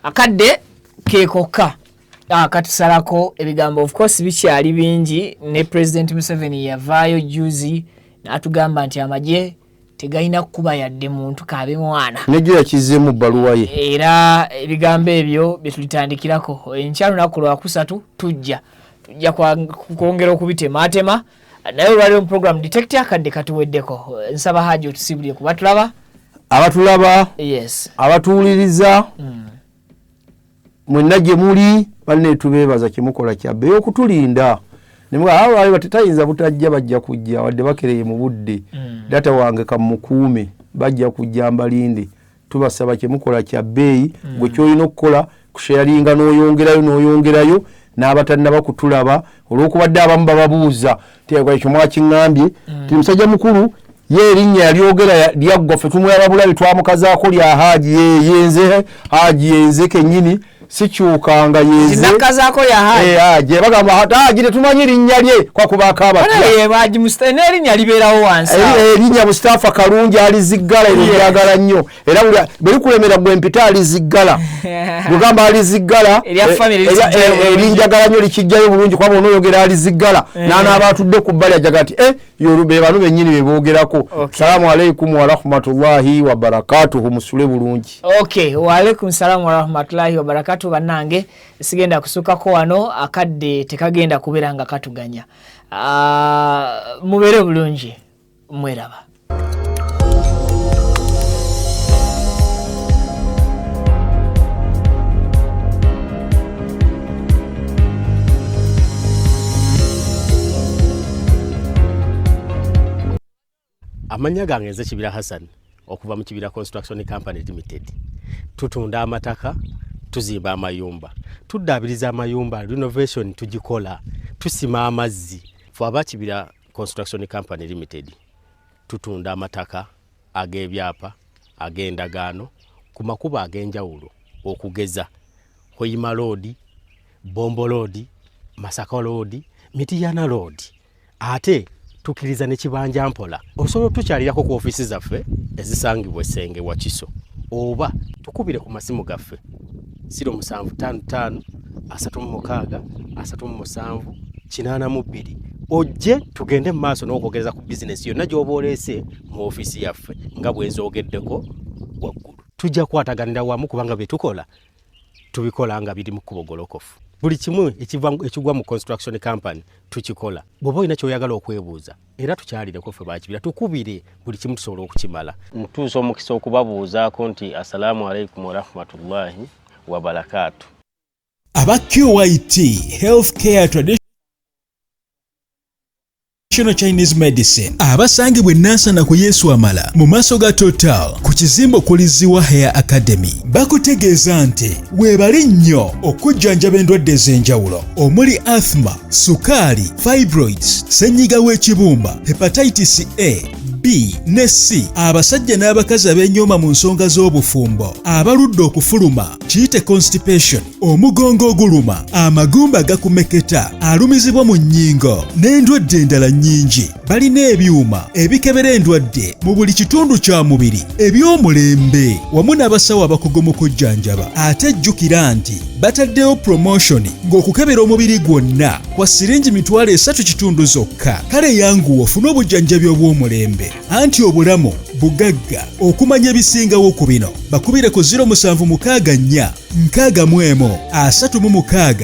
akadde kekokka katusalako ebigambo. Of course bikyali bingi, ne President Museveni yavaayo juzi n'atugamba nti amagye tegalina kukuba yadde muntu kabe mwana. Nejjo yakizzeemu bbaluwa ye. Era ebigambo ebyo byetulitandikirako enkya lunaku lwakusatu, tujja kwongera okubitematema, naye olwaliro mu program Detector akadde katuweddeko. Nsaba Haji otusibulire kuba tulaba. Abatulaba, yes, abatuwuliriza mwenna gye muli, banne tubeebaza kyemukola kyabbe okutulinda. Tayinza butajja, bajja kujja wadde bakereye mu budde. Data wange kamukuume, bajja kujja mbalinde. Tubasaba kyemukola kya bbeeyi. Gwe kyolina okukola kusharinga n'oyongerayo n'oyongerayo n'abatannaba kutulaba, olwokubadde abamu bababuuza ti ekyo mwakiŋŋambye ti musajja mukulu ye erinnya yalyogera lyaggwa, ffe tumulaba bulabi, twamukazaako lya Haaji. Ye yenze Haaji, yenze kennyini, sikyukanga, yenze. Nakazaako ya Haji. Eh, Haji bagamba Haji tetumanyi linnya lye kwakubaako abatya. Ye Haji Mustafa n'erinnya libeerawo wansi awo. Erinnya Mustafa Kalungi Aliziggala, eryo lyagala nnyo, era bwe likulemera gwe mpita Aliziggala, bwegamba Aliziggala. Erya family likijjayo bulungi. Erinjagala nnyo, likijjayo bulungi, kuba bw'onooyogera Aliziggala n'anaaba atudde ku bbali ajaga nti eh, yo be bano bennyini be boogerako. Salaamu aleikum warahmatullahi wabarakatuhu, musule bulungi. Okay, waalaikum salamu warahmatullahi wabarakatu. Bannange, sigenda kusukako wano, akadde tekagenda kubeera nga katuganya. Mubeere bulungi, mweraba. Amannya gange nze Kibira Hassan okuva mu Kibira Construction Company Limited. Tutunda amataka, tuzimba amayumba, tuddaabiriza amayumba, renovation tugikola, tusima amazzi. Fe aba Kibira Construction Company Limited tutunda amataka ag'ebyapa, ag'endagaano ku makubo ag'enjawulo, okugeza Hoima Road, Bombo Road, Masaka Road, Mitiyana Road, ate tukkiriza ne kibanja mpola. Osobola otukyalirako ku ofiisi zaffe ezisangibwa Essenge Wakiso, oba tukubire ku masimu gaffe 0755 36 37 82, ojje tugende mu maaso n'okwogereza ku bizinesi yonna gy'oba oleese mu ofiisi yaffe nga bwe nzoogeddeko waggulu. Tujja kukwataganira wamu kubanga bye tukola tubikola nga biri mu kkubo golokofu. Buli kimu ekigwa mu construction company tukikola. Bw'oba olina ky'oyagala okwebuuza, era tukyalireko ffe Bakibira, tukubire, buli kimu tusobola okukimala. Ntuusa omukisa okubabuuzaako nti assalaamu alaikum warahmatullahi wabarakaatu. Aba QIT Healthcare Traditional Chinese Medicine abasangibwa Enansana ku Yesu Amala mu maaso ga Total ku kizimbe okuli Ziwa Hair Academy bakutegeeza nti weebali nnyo okujjanjaba endwadde ez'enjawulo omuli asthma, sukaali, fibroids, ssenyiga w'ekibumba, hepatitis A, B ne C, abasajja n'abakazi ab'enyooma mu nsonga z'obufumbo, abaludde okufuluma, kiyite constipation, omugongo oguluma, amagumba gakumeketa, alumizibwa mu nnyingo n'endwadde endala nnyingi. Balina ebyuma ebikebera endwadde mu buli kitundu kya mubiri eby'omulembe wamu n'abasawo abakugu mu kujjanjaba. Ate jjukira nti bataddewo promotion ng'okukebera omubiri gwonna kwa siringi 35,000 zokka. Kale yanguwa ofune obujjanjabi obw'omulembe, anti obulamu bugagga. Okumanya ebisingawo ku bino bakubire ku 0764 61 36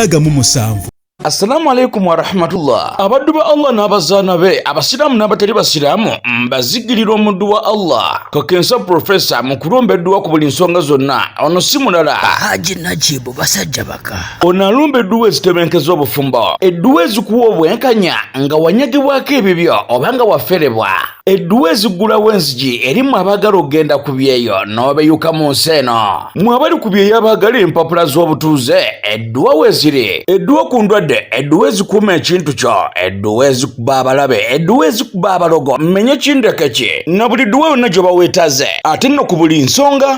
67. Assalamu alaikum warahmatullah. Abaddu ba Allah n'abazaana be, abasiraamu n'abatali basiraamu, mbazigirira omuddu wa Allah kakensa Profesa mu kulumba edduwa ku buli nsonga zonna. Ono si mulala Haji Najibu basajja baka. Ono alumba edduwa ezitebenkeza obufumbo, edduwa ezikuwa obwenkanya nga wanyagibwako ebibyo oba nga waferebwa, edduwa eziggulawo enzigi eri mmwe abaagala okugenda ku byeyo n'obeyuka mu nsi eno, mmwe abali ku byeyo abaagala empapula z'obutuuze, edduwa weeziri, edduwa ku ndwadde, edduwa ezikuuma ekintu kyo, edduwa ezikuba abalabe, edduwa ezikuba abalogo, mmenye kindeke ki, na buli dduwa yonna gy'oba weetaze, ate nno ku buli nsonga.